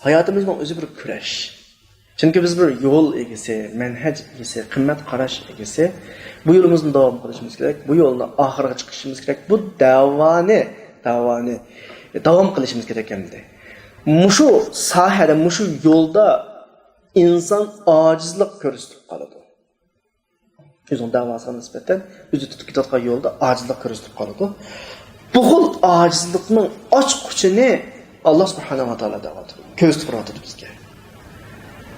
ھاياتىمىزنىڭ ئۆزى بىر كۈرەش. چۈنكى بىز بىر يول ئىگىسى، مەنھەج ئىگىسى، قىممەت قاراش ئىگىسى. بۇ يولىمىزنى داۋام قىلىشىمىز كېرەك. بۇ يولنى ئاخىرىغا چىقىشىمىز كېرەك. بۇ دەۋانى، دەۋانى داۋام قىلىشىمىز كېرەك ئەمدى. مۇشۇ ساھەدە، مۇشۇ يولدا ئىنسان ئاجىزلىق كۆرسىتىپ قالىدۇ. ئۆزىنىڭ دەۋاسىغا نىسبەتەن ئۆزى تۇتۇپ كېتىۋاتقان يولدا ئاجىزلىق كۆرسىتىپ قالىدۇ. بۇ خىل ئاجىزلىقنىڭ ئاچقۇچىنى ئاللا سۇبھانەھۇ ۋە تائالا دەۋاتىدۇ، كۆرسىتىپ تۇرۇۋاتىدۇ بىزگە.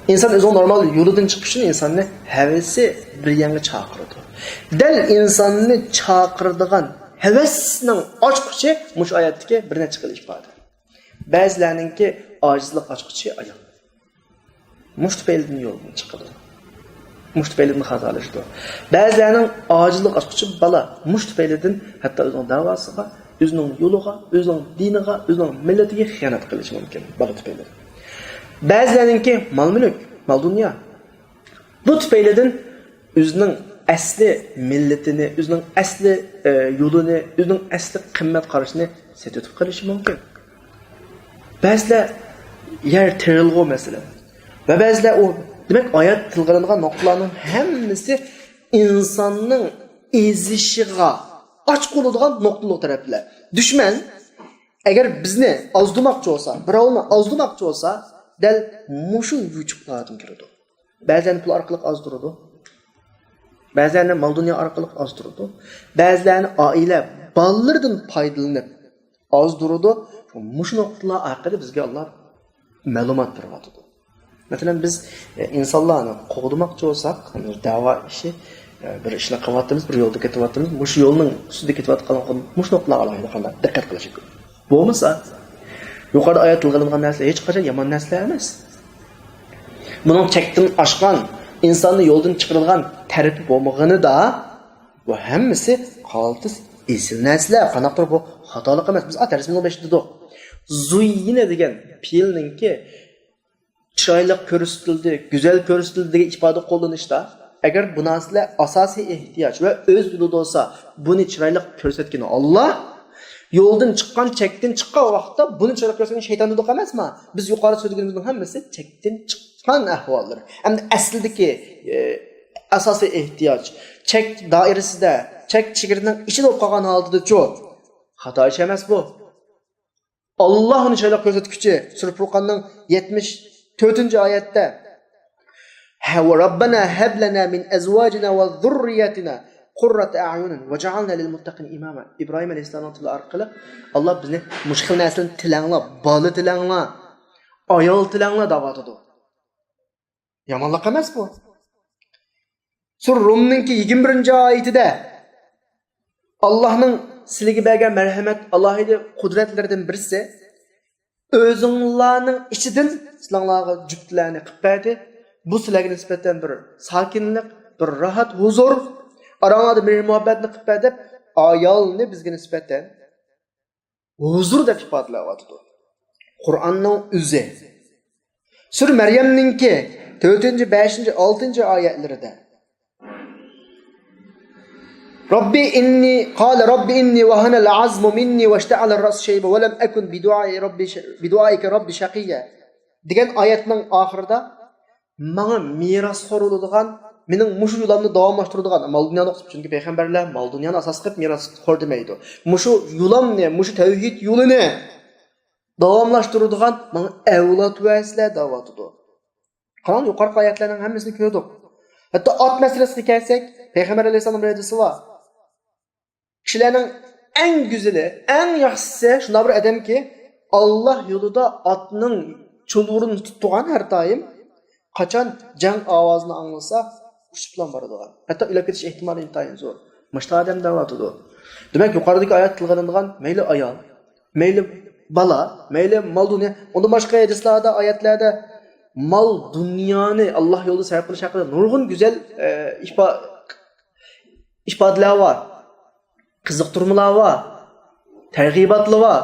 ئىنسان ئۆزىنىڭ نورمال يولىدىن چىقىش ئۈچۈن ئىنساننى ھەۋىسى بىر يەرگە چاقىرىدۇ. دەل ئىنساننى چاقىرىدىغان ھەۋەسنىڭ ئاچقۇچى مۇشۇ ئايەتتىكى بىر نەچچە خىل ئىپادە. بەزىلەرنىڭكى ئاجىزلىق ئاچقۇچى ئايال. مۇشۇ تۈپەيلىدىن يولدىن چىقىدۇ. مۇشۇ تۈپەيلىدىن خاتالىشىدۇ. بەزىلەرنىڭ ئاجىزلىق ئاچقۇچى بالا. مۇشۇ تۈپەيلىدىن ھەتتا ئۆزىنىڭ دەۋاسىغا ئۆزىنىڭ يولىغا، ئۆزىنىڭ دىنىغا، ئۆزىنىڭ مىللىتىگە خىيانەت قىلىشى مۇمكىن بالا تۈپەيلىدىن. بەزىلەرنىڭكى مال-مۈلۈك، مال-دۇنيا. بۇ تۈپەيلىدىن ئۆزىنىڭ ئەسلى مىللىتىنى، ئۆزىنىڭ ئەسلى، ئە، يولىنى، ئۆزىنىڭ ئەسلى قىممەت قارىشىنى سېتىۋېتىپ قېلىشى مۇمكىن. بەزىلەر يەر تېرىلغۇ مەسىلەن. ۋە بەزىلەر ئۇ، دېمەك، ئايەت تىلغا ئېلىنغان نۇقتىلارنىڭ ھەممىسى ئىنساننىڭ ئېزىشىغا ئاچ قولىدىغان نۇقتىلىق تەرەپلەر. دۈشمەن ئەگەر بىزنى ئازدۇرماقچى بولسا، بىراۋنى ئازدۇرماقچى بولسا، دەل مۇشۇ يوچۇقلاردىن كىرىدۇ. بەزىلەرنى پۇل ئارقىلىق ئازدۇرىدۇ. بەزىلەرنى مال-دۇنيا ئارقىلىق ئازدۇرىدۇ. بەزىلەرنى ئائىلە، بالىلىرىدىن پايدىلىنىپ ئازدۇرىدۇ. مۇشۇ نۇقتىلار ھەققىدە بىزگە ئاللا مەلۇمات بېرىۋاتىدۇ. مەسىلەن، بىز، ئە، ئىنسانلارنى قوغدىماقچى بولساق، بىر دەۋا ئىشى، ئە، بىر ئىشنى قىلىۋاتىمىز، بىر يولدا كېتىۋاتىمىز، مۇشۇ يولنىڭ ئۈستىدە كېتىۋاتقانلىقىدا مۇشۇ نۇقتىلارغا ئالاھىدە قانداق دىققەت قىلىش كېرەك. بولمىسا، يۇقىرىدا ئايەت تىلغا ئېلىنغان نەرسىلەر ھېچقاچان يامان نەرسىلەر ئەمەس. بۇنىڭ چەكتىن ئاشقان، ئىنساننى يولدىن چىقىرىدىغان تەرىپى بولمىغىنىدا، بۇ ھەممىسى قالتىس ئېسىل نەرسىلەر. قانداقتۇر بۇ خاتالىق ئەمەس. بىز ئات دەرسىمىزنىڭ بېشىدا دېدۇق. زۇييىنە دېگەن پېئىلنىڭكى چىرايلىق كۆرسىتىلدى، گۈزەل كۆرسىتىلدى دېگەن ئىپادە قوللىنىشتا، ئەگەر بۇ نەرسىلەر ئاساسىي ئېھتىياج ۋە ئۆز يولىدا بولسا، بۇنى چىرايلىق كۆرسەتكىنى ئاللا، يولدىن چىققان، چەكتىن چىققان ۋاقىتتا بۇنى چىرايلىق كۆرسەتكىنى شەيتان دېدۇق ئەمەسما؟ بىز يۇقىرىدا سۆزلىگىنىمىزنىڭ ھەممىسى چەكتىن چىققان ئەھۋاللىرى. ئەمدى ئەسلىدىكى، ئە، ئاساسىي ئېھتىياج، چەك دائىرىسىدە، چەك چېگرىنىڭ ئىچىدە بولۇپ قالغان ھالىتىدىچۇ؟ خاتا ئىش ئەمەس بۇ. ئاللا ئۇنى چىرايلىق كۆرسەتكۈچى. سۈرە پۇرقاننىڭ يەتمىش تۆتىنچى ئايەتتە، ھە، ۋە رەببەنا ھەب لەنا مىن ئەزۋاجىنا ۋە زۇررىيەتىنا قۇررەتە ئەئيۇنىن ۋەجئەلنا لىلمۇتتەقىنە ئىماما. ئىبراھىم ئەلەيھىسسالامنىڭ تىلى ئارقىلىق، ئاللا بىزنى مۇشۇ خىل نەرسىلەرنى تىلەڭلار، بالا تىلەڭلار، ئايال تىلەڭلار دەۋاتىدۇ. يامانلىق ئەمەس بۇ. سۈرە رۇمنىڭكى يىگىرمە بىرىنچى ئايىتىدە، ئاللاھنىڭ سىلىگە بەرگەن مەرھەمەت، ئالاھىدە قۇدرەتلىرىدىن بىرسى، ئۆزۈڭلارنىڭ ئىچىدىن سىلەڭلارغا جۈپتىلەرنى قىلىپ بەردى. بۇ سىلەرگە نىسبەتەن بىر ساكىنلىق، بىر راھەت، ھۇزۇر، ئاراڭلاردا مېھىر-مۇھەببەتنى قىلىپ بەردى دەپ، ئايالنى بىزگە نىسبەتەن ھۇزۇر دەپ ئىپادىلەۋاتىدۇ. قۇرئاننىڭ ئۆزى. سۈرە مەريەمنىڭكى تۆتىنچى، بەشىنچى، ئالتىنچى ئايەتلىرىدە، رەببى ئىننى، قالە رەببى ئىننى ۋەھەنەل ئەزمۇ مىننى ۋەشتەئەلەر رەئسۇ شەيبە ۋەلەم ئەكۇن بىدۇئائىكە رەببى ش-، بىدۇئائىكە رەببى شەقىييە دېگەن ئايەتنىڭ ئاخىرىدا، ماڭا مىراسخور بولىدىغان، مېنىڭ مۇشۇ يولۇمنى داۋاملاشتۇرىدىغان، مال-دۇنيانى ئۇقسۇپ، چۈنكى پەيغەمبەرلەر مال-دۇنيانى ئاساس قىلىپ مىراسخور دېمەيدۇ. مۇشۇ يولۇمنى، مۇشۇ تەۋھىد يولىنى داۋاملاشتۇرىدىغان ماڭا ئەۋلاد بەرسىلە دەۋاتىدۇ. قاراڭ، يۇقىرىقى ئايەتلەرنىڭ ھەممىسىنى كۆردۇق. ھەتتا ئات مەسىلىسىگە كەلسەك، پەيغەمبەر ئەلەيھىسسالام رىۋايىتى بار. كىشىلەرنىڭ ئەڭ گۈزىلى، ئەڭ ياخشىسى شۇنداق بىر ئادەمكى، ئاللا يولىدا ئاتنىڭ چۇلۋۇرىنى تۇتۇپ تۇرغان ھەر دائىم، قاچان جەڭ ئاۋازىنى ئاڭلىسا، ئۇچۇپلا بارىدىغان. ھەتتا ئۆلۈپ كېتىش ئېھتىمالى ئىنتايىن زور. مۇشۇنداق ئادەم دەۋاتىدۇ. دېمەك، يۇقىرىدىكى ئايەت تىلغا ئېلىنغان مەيلى ئايال، مەيلى بالا، مەيلى مال-دۇنيا، ئۇندىن باشقا ھەدىسلەردە، ئايەتلەردە مال-دۇنيانى ئاللا يولىدا سەرپ قىلىش ھەققىدە نۇرغۇن گۈزەل، ئە، ئىپا-، ئىپادىلەر بار، قىزىقتۇرمىلار بار، تەرغىباتلار بار.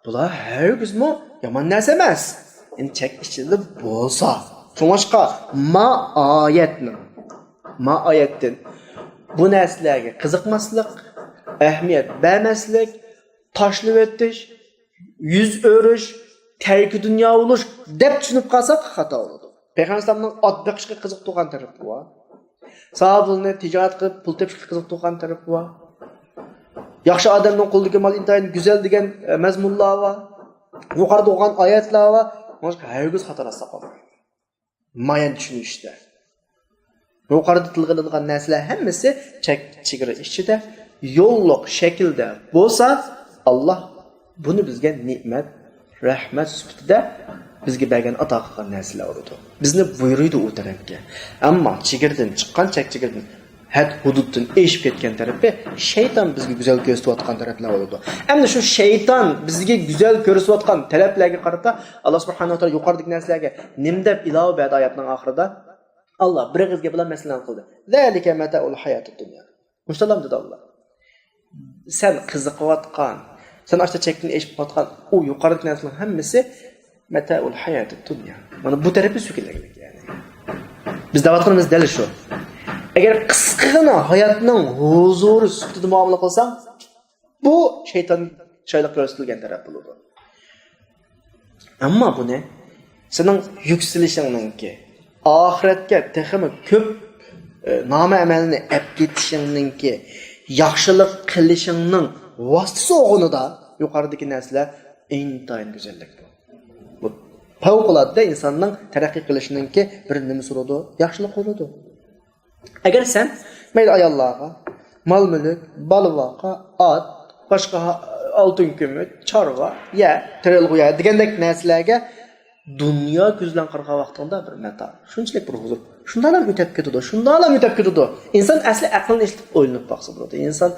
بۇلار ھەرگىزمۇ يامان نەرسە ئەمەس. ئەمدى چەك ئىچىدە بولسا. شۇڭلاشقا ما ئايەتنىڭ، ما ئايەتتىن بۇ نەرسىلەرگە قىزىقماسلىق، ئەھمىيەت بەرمەسلىك، تاشلىۋېتىش، يۈز ئۆرۈش، تەركى دۇنيا بولۇش دەپ چۈشىنىپ قالساق خاتا بولىدۇ. پەيغەمبەر ئەلەيھىسسالامنىڭ ئات بېقىشقا قىزىقىدىغان تەرىپى بار. ساھابىلەرنى تىجارەت قىلىپ پۇل تېپىشقا قىزىقىدىغان تەرىپى بار. ياخشى ئادەمنىڭ قولىدىكى مال ئىنتايىن گۈزەل دېگەن، ئە، مەزمۇنلار بار. يۇقىرىدا ئوقۇغان ئايەتلەر بار. مانا ھەرگىز خاتالاشساق بولمايدۇ. مايان چۈشىنىشتە. يۇقىرىدا تىلغا ئېلىنغان نەرسىلەر ھەممىسى چەك چېگرا ئىچىدە، يوللۇق شەكىلدە بولسا، ئاللا بۇنى بىزگە نېمەت، رەھمەت سۈپىتىدە بىزگە بەرگەن، ئاتا قىلغان نەرسىلەر بولىدۇ. بىزنى بۇيرۇيدۇ ئۇ تەرەپكە. ئەمما چېگرىدىن چىققان، چەك چېگرىدىن، ھەد ھۇدۇدتىن ئېشىپ كەتكەن تەرىپى شەيتان بىزگە گۈزەل كۆرسىتىۋاتقان تەرەپلەر بولىدۇ. ئەمدى شۇ شەيتان بىزگە گۈزەل كۆرسىتىۋاتقان تەرەپلەرگە قارىتا ئاللا سۇبھانەھۇ ۋە تائالا يۇقىرىدىكى نەرسىلەرگە نېمە دەپ ئىلاۋە بەردى ئايەتنىڭ ئاخىرىدا؟ ئاللا بىر ئېغىز گەپ بىلەن مەسىلەن قىلدى. ذلك متاع الحياة الدنيا. مۇشۇنداقلا دېدى ئاللا. سەن قىزىقىۋاتقان، سەن ئاشتا چەكتىن ئېشىپ قالغان ئۇ يۇقىرىدىكى نەرسىلەرنىڭ ھەممىسى مەتەئۇل ھاياتىد دۇنيا. مانا بۇ تەرىپى سۆكۈنەكلىك، يەنى. بىز دەۋاتقىنىمىز دەل شۇ. ئەگەر قىسقىغىنا ھاياتنىڭ ھۇزۇرى سۈپىتىدە مۇئامىلە قىلساڭ، بۇ شەيتان شايلىق كۆرسىتىلگەن تەرەپ بولىدۇ. ئەمما بۇنى سېنىڭ يۈكسىلىشىڭنىڭكى، ئاخىرەتكە تېخىمۇ كۆپ، ئە، نامە ئەمەلنى ئەپ كېتىشىڭنىڭكى، ياخشىلىق قىلىشىڭنىڭ ۋاسىتىسى بولغىنىدا يۇقىرىدىكى نەرسىلەر ئىنتايىن گۈزەللىك بۇ. بۇ پەۋقۇلئاددە ئىنساننىڭ تەرەققىي قىلىشىنىڭكى بىر نېمىسى بولىدۇ، ياخشىلىقى بولىدۇ. ئەگەر سەن مەيلى ئاياللارغا، مال-مۈلۈك، بالا-ۋاقا، ئات، باشقا ھا-، ئالتۇن-كۈمۈش، چارۋا، يەر، تېرىلغۇ يەر دېگەندەك نەرسىلەرگە دۇنيا كۆزى بىلەن قارىغان ۋاقتىڭدا بىر مەتا، شۇنچىلىك بىر ھۇزۇر، شۇنداقلا ئۆتۈپ كېتىدۇ، شۇنداقلا ئۆتۈپ كېتىدۇ. ئىنسان ئەسلى ئەقلىنى ئىشلىتىپ ئويلىنىپ باقسا بولىدۇ. ئىنسان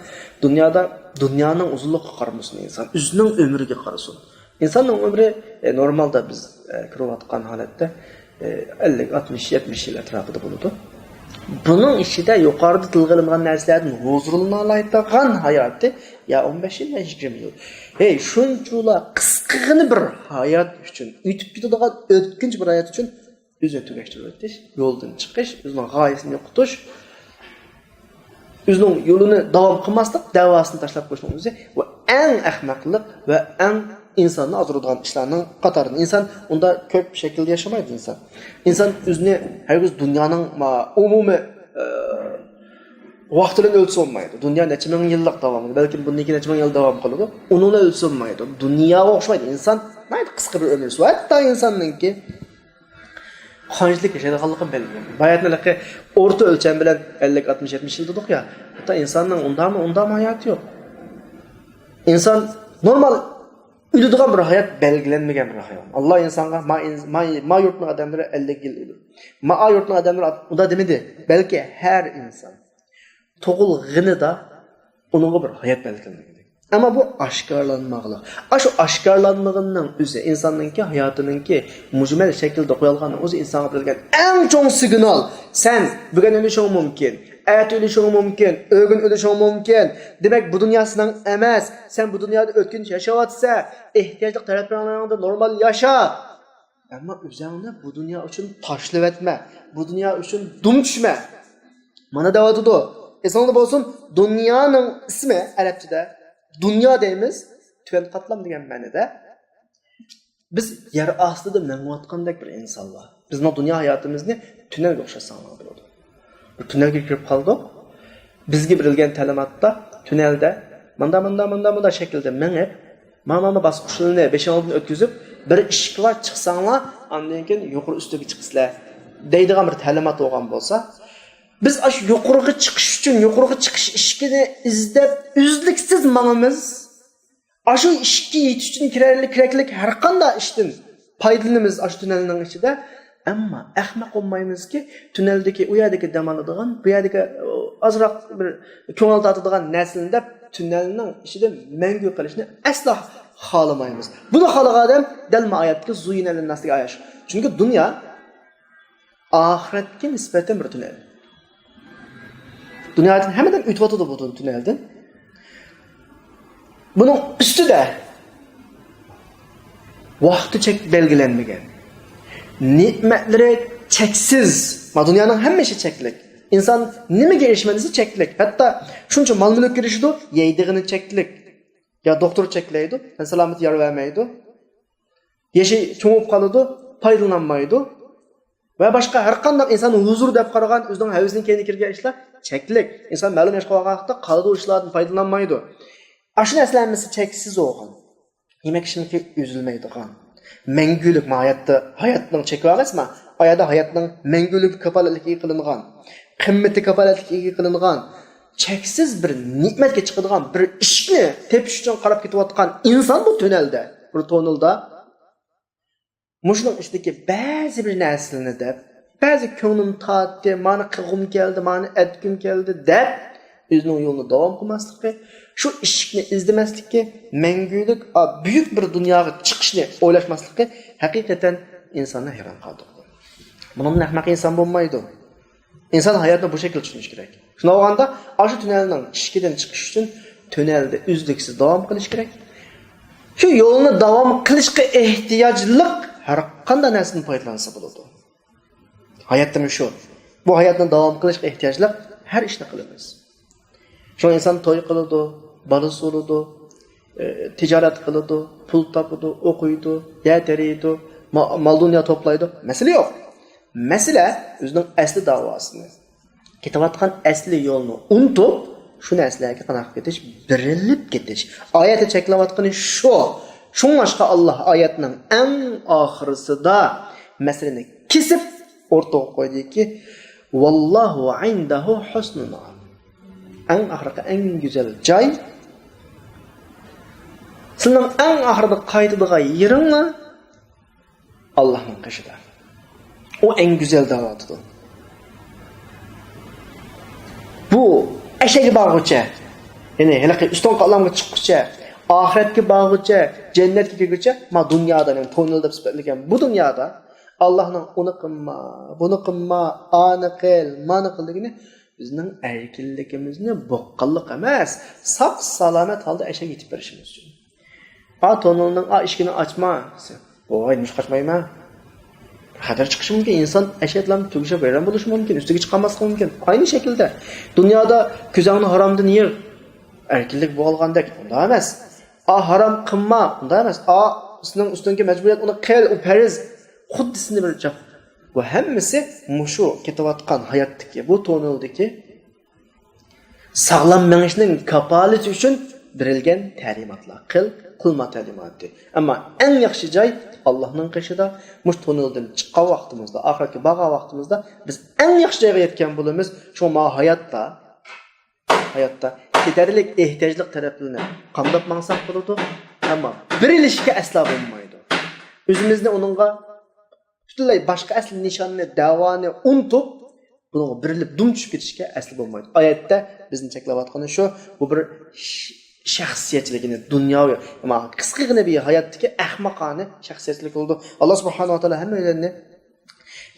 دۇنيادا، دۇنيانىڭ ئۇزۇنلۇقىغا قارىمىسۇن ئىنسان، ئۆزىنىڭ ئۆمرىگە قارىسۇن. ئىنساننىڭ ئۆمرى، ئە، نورمالدا بىز، ئە، كۆرۈۋاتقان ھالەتتە، ئە، ئەللىك، ئاتمىش، يەتمىش يىل ئەتراپىدا بولىدۇ. بۇنىڭ ئىچىدە يۇقىرىدا تىلغا ئېلىنغان نەرسىلەردىن ھۇزۇرلىنالايدىغان ھاياتى يا ئون بەش يىل، يا يىگىرمە يىل. ھەي، شۇنچىلا قىسقىغىنە بىر ھايات ئۈچۈن، ئۆتۈپ كېتىدىغان ئۆتكۈنچى بىر ھايات ئۈچۈن ئۆزىنى تۈگەشتۈرۈۋېتىش، يولدىن چىقىش، ئۆزىنىڭ غايىسىنى يوقىتىش، ئۆزىنىڭ يولىنى داۋام قىلماسلىق، دەۋاسىنى تاشلاپ قويۇشنىڭ ئۆزى، بۇ ئەڭ ئەخمەقلىق ۋە ئەڭ ئىنساننى ئازدۇرىدىغان ئىشلارنىڭ قاتارىدىن. ئىنسان ئۇنداق كۆپ شەكىلدە ياشىمايدۇ ئىنسان. ئىنسان ئۆزىنى ھەرگىز دۇنيانىڭ ما-، ئومۇمىي، ئە، ۋاقتى بىلەن ئۆلچىسە بولمايدۇ. دۇنيا نەچچە مىڭ يىللىق داۋامى، بەلكىم بۇندىن كېيىن نەچچە مىڭ يىل داۋام قىلىدۇ. ئۇنىڭ بىلەن ئۆلچىسە بولمايدۇ. دۇنياغا ئوخشىمايدۇ. ئىنسان ناھايىتى قىسقا بىر ئۆمۈر سۈرىدۇ. ھەتتا ئىنساننىڭكى قانچىلىك ياشايدىغانلىقى بەلگىلەنگەن. باياتىن ھېلىقى ئورتا ئۆلچەم بىلەن ئەللىك، ئاتمىش، يەتمىش يىل دېدۇق يا. ھەتتا ئىنساننىڭ ئۇنداقمۇ، ئۇنداقمۇ ھاياتى يوق. ئىنسان نورمال ئۆلىدىغان بىر ھايات بەلگىلەنمىگەن بىر ھايۋان. ئاللا ئىنسانغا ما، ئىنس-، ما، ما يۇرتنىڭ ئادەملىرى ئەللىك يىل ئۆلىدۇ، ما ئا يۇرتنىڭ ئادەملىرى ئات-، ئۇنداق دېمىدى. بەلكى ھەر ئىنسان تۇغۇلغىنىدا ئۇنىڭغا بىر ھايات بەلگىلەنگەن. ئەمما بۇ ئاشكارىلانمىغىلى. ئاشۇ ئاشكارىلانمىغىنىنىڭ ئۆزى ئىنساننىڭكى ھاياتىنىڭكى مۇجمەل شەكىلدە قويۇلغاننىڭ ئۆزى ئىنسانغا بېرىلگەن ئەڭ چوڭ سىگنال. سەن بۈگۈن ئۆلۈشۈڭ مۇمكىن، ئەتە ئۆلۈشۈڭ مۇمكىن، ئۆگۈن ئۆلۈشۈڭ مۇمكىن. دېمەك، بۇ دۇنيا سېنىڭ ئەمەس. سەن بۇ دۇنيادا ئۆتكۈنچى ياشاۋاتىسەن. ئېھتىياجلىق تەرەپلىرىڭدە نورمال ياشا. ئەمما ئۆزۈڭنى بۇ دۇنيا ئۈچۈن تاشلىۋەتمە. بۇ دۇنيا ئۈچۈن دۈم چۈشمە. مانا دەۋاتىدۇ. ئېسىڭدە بولسۇن، دۇنيانىڭ ئىسمى ئەرەبچىدە دۇنيا دەيمىز، تۆۋەن قاتلام دېگەن مەنىدە. بىز يەر ئاستىدا مېڭىۋاتقاندەك بىر ئىنسانلار. بىزنىڭ دۇنيا ھاياتىمىزنى تۈنەلگە ئوخشاتساڭلار بولىدۇ. بىر تۈنەلگە كىرىپ قالدۇق. بىزگە بېرىلگەن تەلىماتتا تۈنەلدە مۇندا، مۇندا، مۇندا، مۇندا شەكىلدە مېڭىپ، ما، ما، ما باسقۇچلىرىنى بېشىڭلاردىن ئۆتكۈزۈپ، بىر ئىشىك بار، چىقساڭلار، ئاندىن كېيىن يۇقىرى ئۈستىگە چىقىسىلەر دەيدىغان بىر تەلىمات بولغان بولسا، بىز ئاشۇ يۇقىرىغا چىقىش ئۈچۈن يۇقىرىغا چىقىش ئىشىكىنى ئىزدەپ ئۈزلۈكسىز ماڭىمىز. ئاشۇ ئىشىككە يېتىش ئۈچۈن كېرەكلىك، كېرەكلىك ھەر قانداق ئىشتىن پايدىلىنىمىز ئاشۇ تۈنەلنىڭ ئىچىدە. ئەمما ئەخمەق بولمايمىزكى، تۈنەلدىكى، ئۇ يەردىكى دەم ئالىدىغان، بۇ يەردىكى، ئازراق بىر كۆڭۈل تارتىدىغان نەرسىلەرنى دەپ، تۈنەلنىڭ ئىچىدە مەڭگۈ قېلىشنى ئەسلا خالىمايمىز. بۇنى خالىغان ئادەم دەل ما ئايەتتىكى زۇييىنە لىنناس دېگەن ئايەت. چۈنكى دۇنيا ئاخىرەتكە نىسبەتەن بىر تۈنەل. دۇنيادىن ھەممىدىن ئۆتۈۋاتىدۇ بۇ تۈنەلدىن. بۇنىڭ ئۈستىدە ۋاقتى چەك بەلگىلەنمىگەن. نېمەتلىرى چەكسىز. ما دۇنيانىڭ ھەممە ئىشى چەكلىك. ئىنسان نېمىگە ئېرىشىمەن دېسە چەكلىك. ھەتتا شۇنچە مال-مۈلۈككە ئېرىشىدۇ، يەيدىغىنى چەكلىك. يا دوختۇر چەكلەيدۇ، تەن سالامىتى يار بەرمەيدۇ. يېشى چوڭىيىپ قالىدۇ، پايدىلىنالمايدۇ. ۋە باشقا ھەر قانداق ئىنسان ھۇزۇر دەپ قارىغان ئۆزىنىڭ ھەۋىسىنىڭ كەينىگە كىرگەن ئىشلار چەكلىك. ئىنسان مەلۇم ياشقا بارغان ۋاقىتتا قالىدۇ ئىشلاردىن پايدىلانمايدۇ. ئاشۇ نەرسىلەر ھەممىسى چەكسىز بولغان. يېمەك ئىچمىكى ئۈزۈلمەيدىغان. مەڭگۈلۈك ما ھاياتتا، ھاياتنىڭ چېكى بار ئەمەسمۇ؟ ئايادا ھاياتنىڭ مەڭگۈلۈكى كاپالەتلىككە ئىگە قىلىنغان. قىممىتى كاپالەتلىككە ئىگە قىلىنغان. چەكسىز بىر نېمەتكە چىقىدىغان بىر ئىشىكنى تېپىش ئۈچۈن قاراپ كېتىۋاتقان ئىنسان بۇ تۈنەلدە، بىر تونېلدا. مۇشۇنىڭ ئىچىدىكى بەزى بىر نەرسىلەرنى دەپ، بەزى كۆڭلۈم تارتتى، مانا قىلغۇم كەلدى، مانا ئەتكۈم كەلدى دەپ، ئۆزىنىڭ يولىنى داۋام قىلماسلىقى، شۇ ئىشىكنى ئىزدىمەسلىكى، مەڭگۈلۈك، ئا، بۈيۈك بىر دۇنياغا چىقىشنى ئويلاشماسلىقى ھەقىقەتەن ئىنساننى ھەيران قالدۇرىدۇ. بۇنىڭدىن ئەخمەق ئىنسان بولمايدۇ. ئىنسان ھاياتنى بۇ شەكىلدە چۈشىنىشى كېرەك. شۇنداق بولغاندا، ئاشۇ تۈنەلنىڭ ئىشىكىدىن چىقىش ئۈچۈن تۈنەلدە ئۈزلۈكسىز داۋام قىلىش كېرەك. شۇ يولنى داۋام قىلىشقا ئېھتىياجلىق ھەر قانداق نەرسىدىن پايدىلانسا بولىدۇ. ھاياتتىمۇ شۇ. بۇ ھاياتنى داۋام قىلىشقا ئېھتىياجلىق ھەر ئىشنى قىلىمىز. شۇڭا ئىنسان توي قىلىدۇ، بالىسى بولىدۇ، ئى، تىجارەت قىلىدۇ، پۇل تاپىدۇ، ئوقۇيدۇ، يەر تېرىيدۇ، ما-، مال-دۇنيا توپلايدۇ. مەسىلە يوق. مەسىلە ئۆزىنىڭ ئەسلى داۋاسىنى، كېتىۋاتقان ئەسلى يولنى ئۇنتۇپ، شۇ نەرسىلەرگە قانداق كېتىش؟ بېرىلىپ كېتىش. ئايەتتە چەكلەۋاتقىنى شۇ. شۇڭلاشقا ئاللاھ ئايەتنىڭ ئەڭ ئاخىرىسىدا مەسىلىنى كېسىپ ئوتتۇرىغا قويدىكى، «ۋاللاھۇ ئىندەھۇ ھۇسنۇل مائاب.» ئەڭ ئاخىرقى، ئەڭ گۈزەل جاي، سىلىنىڭ ئەڭ ئاخىرىدا قايتىدىغان يېرىڭلار ئاللاھنىڭ قېشىدا. ئۇ ئەڭ گۈزەل دەۋاتىدۇ. بۇ ئەشەگە بارغۇچە، يەنى ھېلىقى ئۈستۈنكى ئالەمگە چىققۇچە، ئاخىرەتكە بارغۇچە، جەننەتكە كىرگۈچە، ما دۇنيادا، يەنى توننېل دەپ سۈپەتلىگەن بۇ دۇنيادا ئاللاھنىڭ ئۇنى قىلما، بۇنى قىلما، ئانى قىل، مانى قىل دېگىنى بىزنىڭ ئەركىنلىكىمىزنى بوغقانلىق ئەمەس، ساق سالامەت ھالدا ئەشەگە يېتىپ بېرىشىمىز ئۈچۈن. «ئا، توننېلنىڭ ئا ئىشىكىنى ئاچما» دېسە، «ۋاي، نېمىشقا ئاچمايمەن؟ بىر خەتەر چىقىشى مۇمكىن، ئىنسان ئەشەدىلەم تۈگىشىپ ۋەيران بولۇشى مۇمكىن، ئۈستىگە چىقالماسلىقى مۇمكىن.» ئاينى شەكىلدە دۇنيادا كۆزۈڭنى ھارامدىن يىغ، ئەركىنلىك بولغاندەك، ئۇنداق ئەمەس. «ئا، ھارام قىلما»، ئۇنداق ئەمەس. «ئا، سېنىڭ ئۈستۈڭدىكى مەجبۇرىيەت، ئۇنى قىل، ئۇ پەرز.» خۇددى سېنى بىر جاپ. بۇ ھەممىسى مۇشۇ كېتىۋاتقان ھاياتتىكى، بۇ توننېلدىكى ساغلام مېڭىشنىڭ كاپالىتى ئۈچۈن بېرىلگەن تەلىماتلار. قىل، قىلما تەلىماتى. ئەمما ئەڭ ياخشى جاي ئاللاھنىڭ قېشىدا، مۇشۇ توننېلدىن چىققان ۋاقتىمىزدا، ئاخىرەتكە بارغان ۋاقتىمىزدا بىز ئەڭ ياخشى جايغا يەتكەن بولىمىز. شۇڭا مانا ھاياتتا، ھاياتتا كېتەرلىك ئېھتىياجلىق تەرەپلىرىنى قامداپ ماڭساق بولىدۇ. ئەمما بېرىلىشكە ئەسلا بولمايدۇ. ئۆزىمىزنى ئۇنىڭغا پۈتۈنلەي باشقا ئەسلى نىشاننى، دەۋانى ئۇنتۇپ، بۇنىڭغا بېرىلىپ دۈم چۈشۈپ كېتىشكە ئەسلى بولمايدۇ. ئايەتتە بىزنى چەكلەۋاتقىنى شۇ، بۇ بىر ش-، شەخسىيەتچىلىك، يەنى دۇنياۋى، ئەمما قىسقىغىنە بىر ھاياتتىكى ئەخمىقانە شەخسىيەتچىلىك بولىدۇ. ئاللا سۇبھانەھۇ ۋە تائالا ھەممەيلەننى،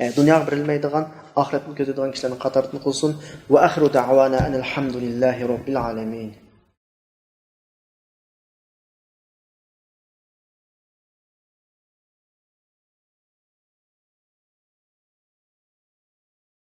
ئە، دۇنياغا بېرىلمەيدىغان، ئاخىرەتنى كۆزلەيدىغان كىشىلەرنىڭ قاتارىدىن قىلسۇن. ۋە ئاخىرۇ دەئۋانا ئەنىل ھەمدۇلىللاھى رەببىل ئالەمىن.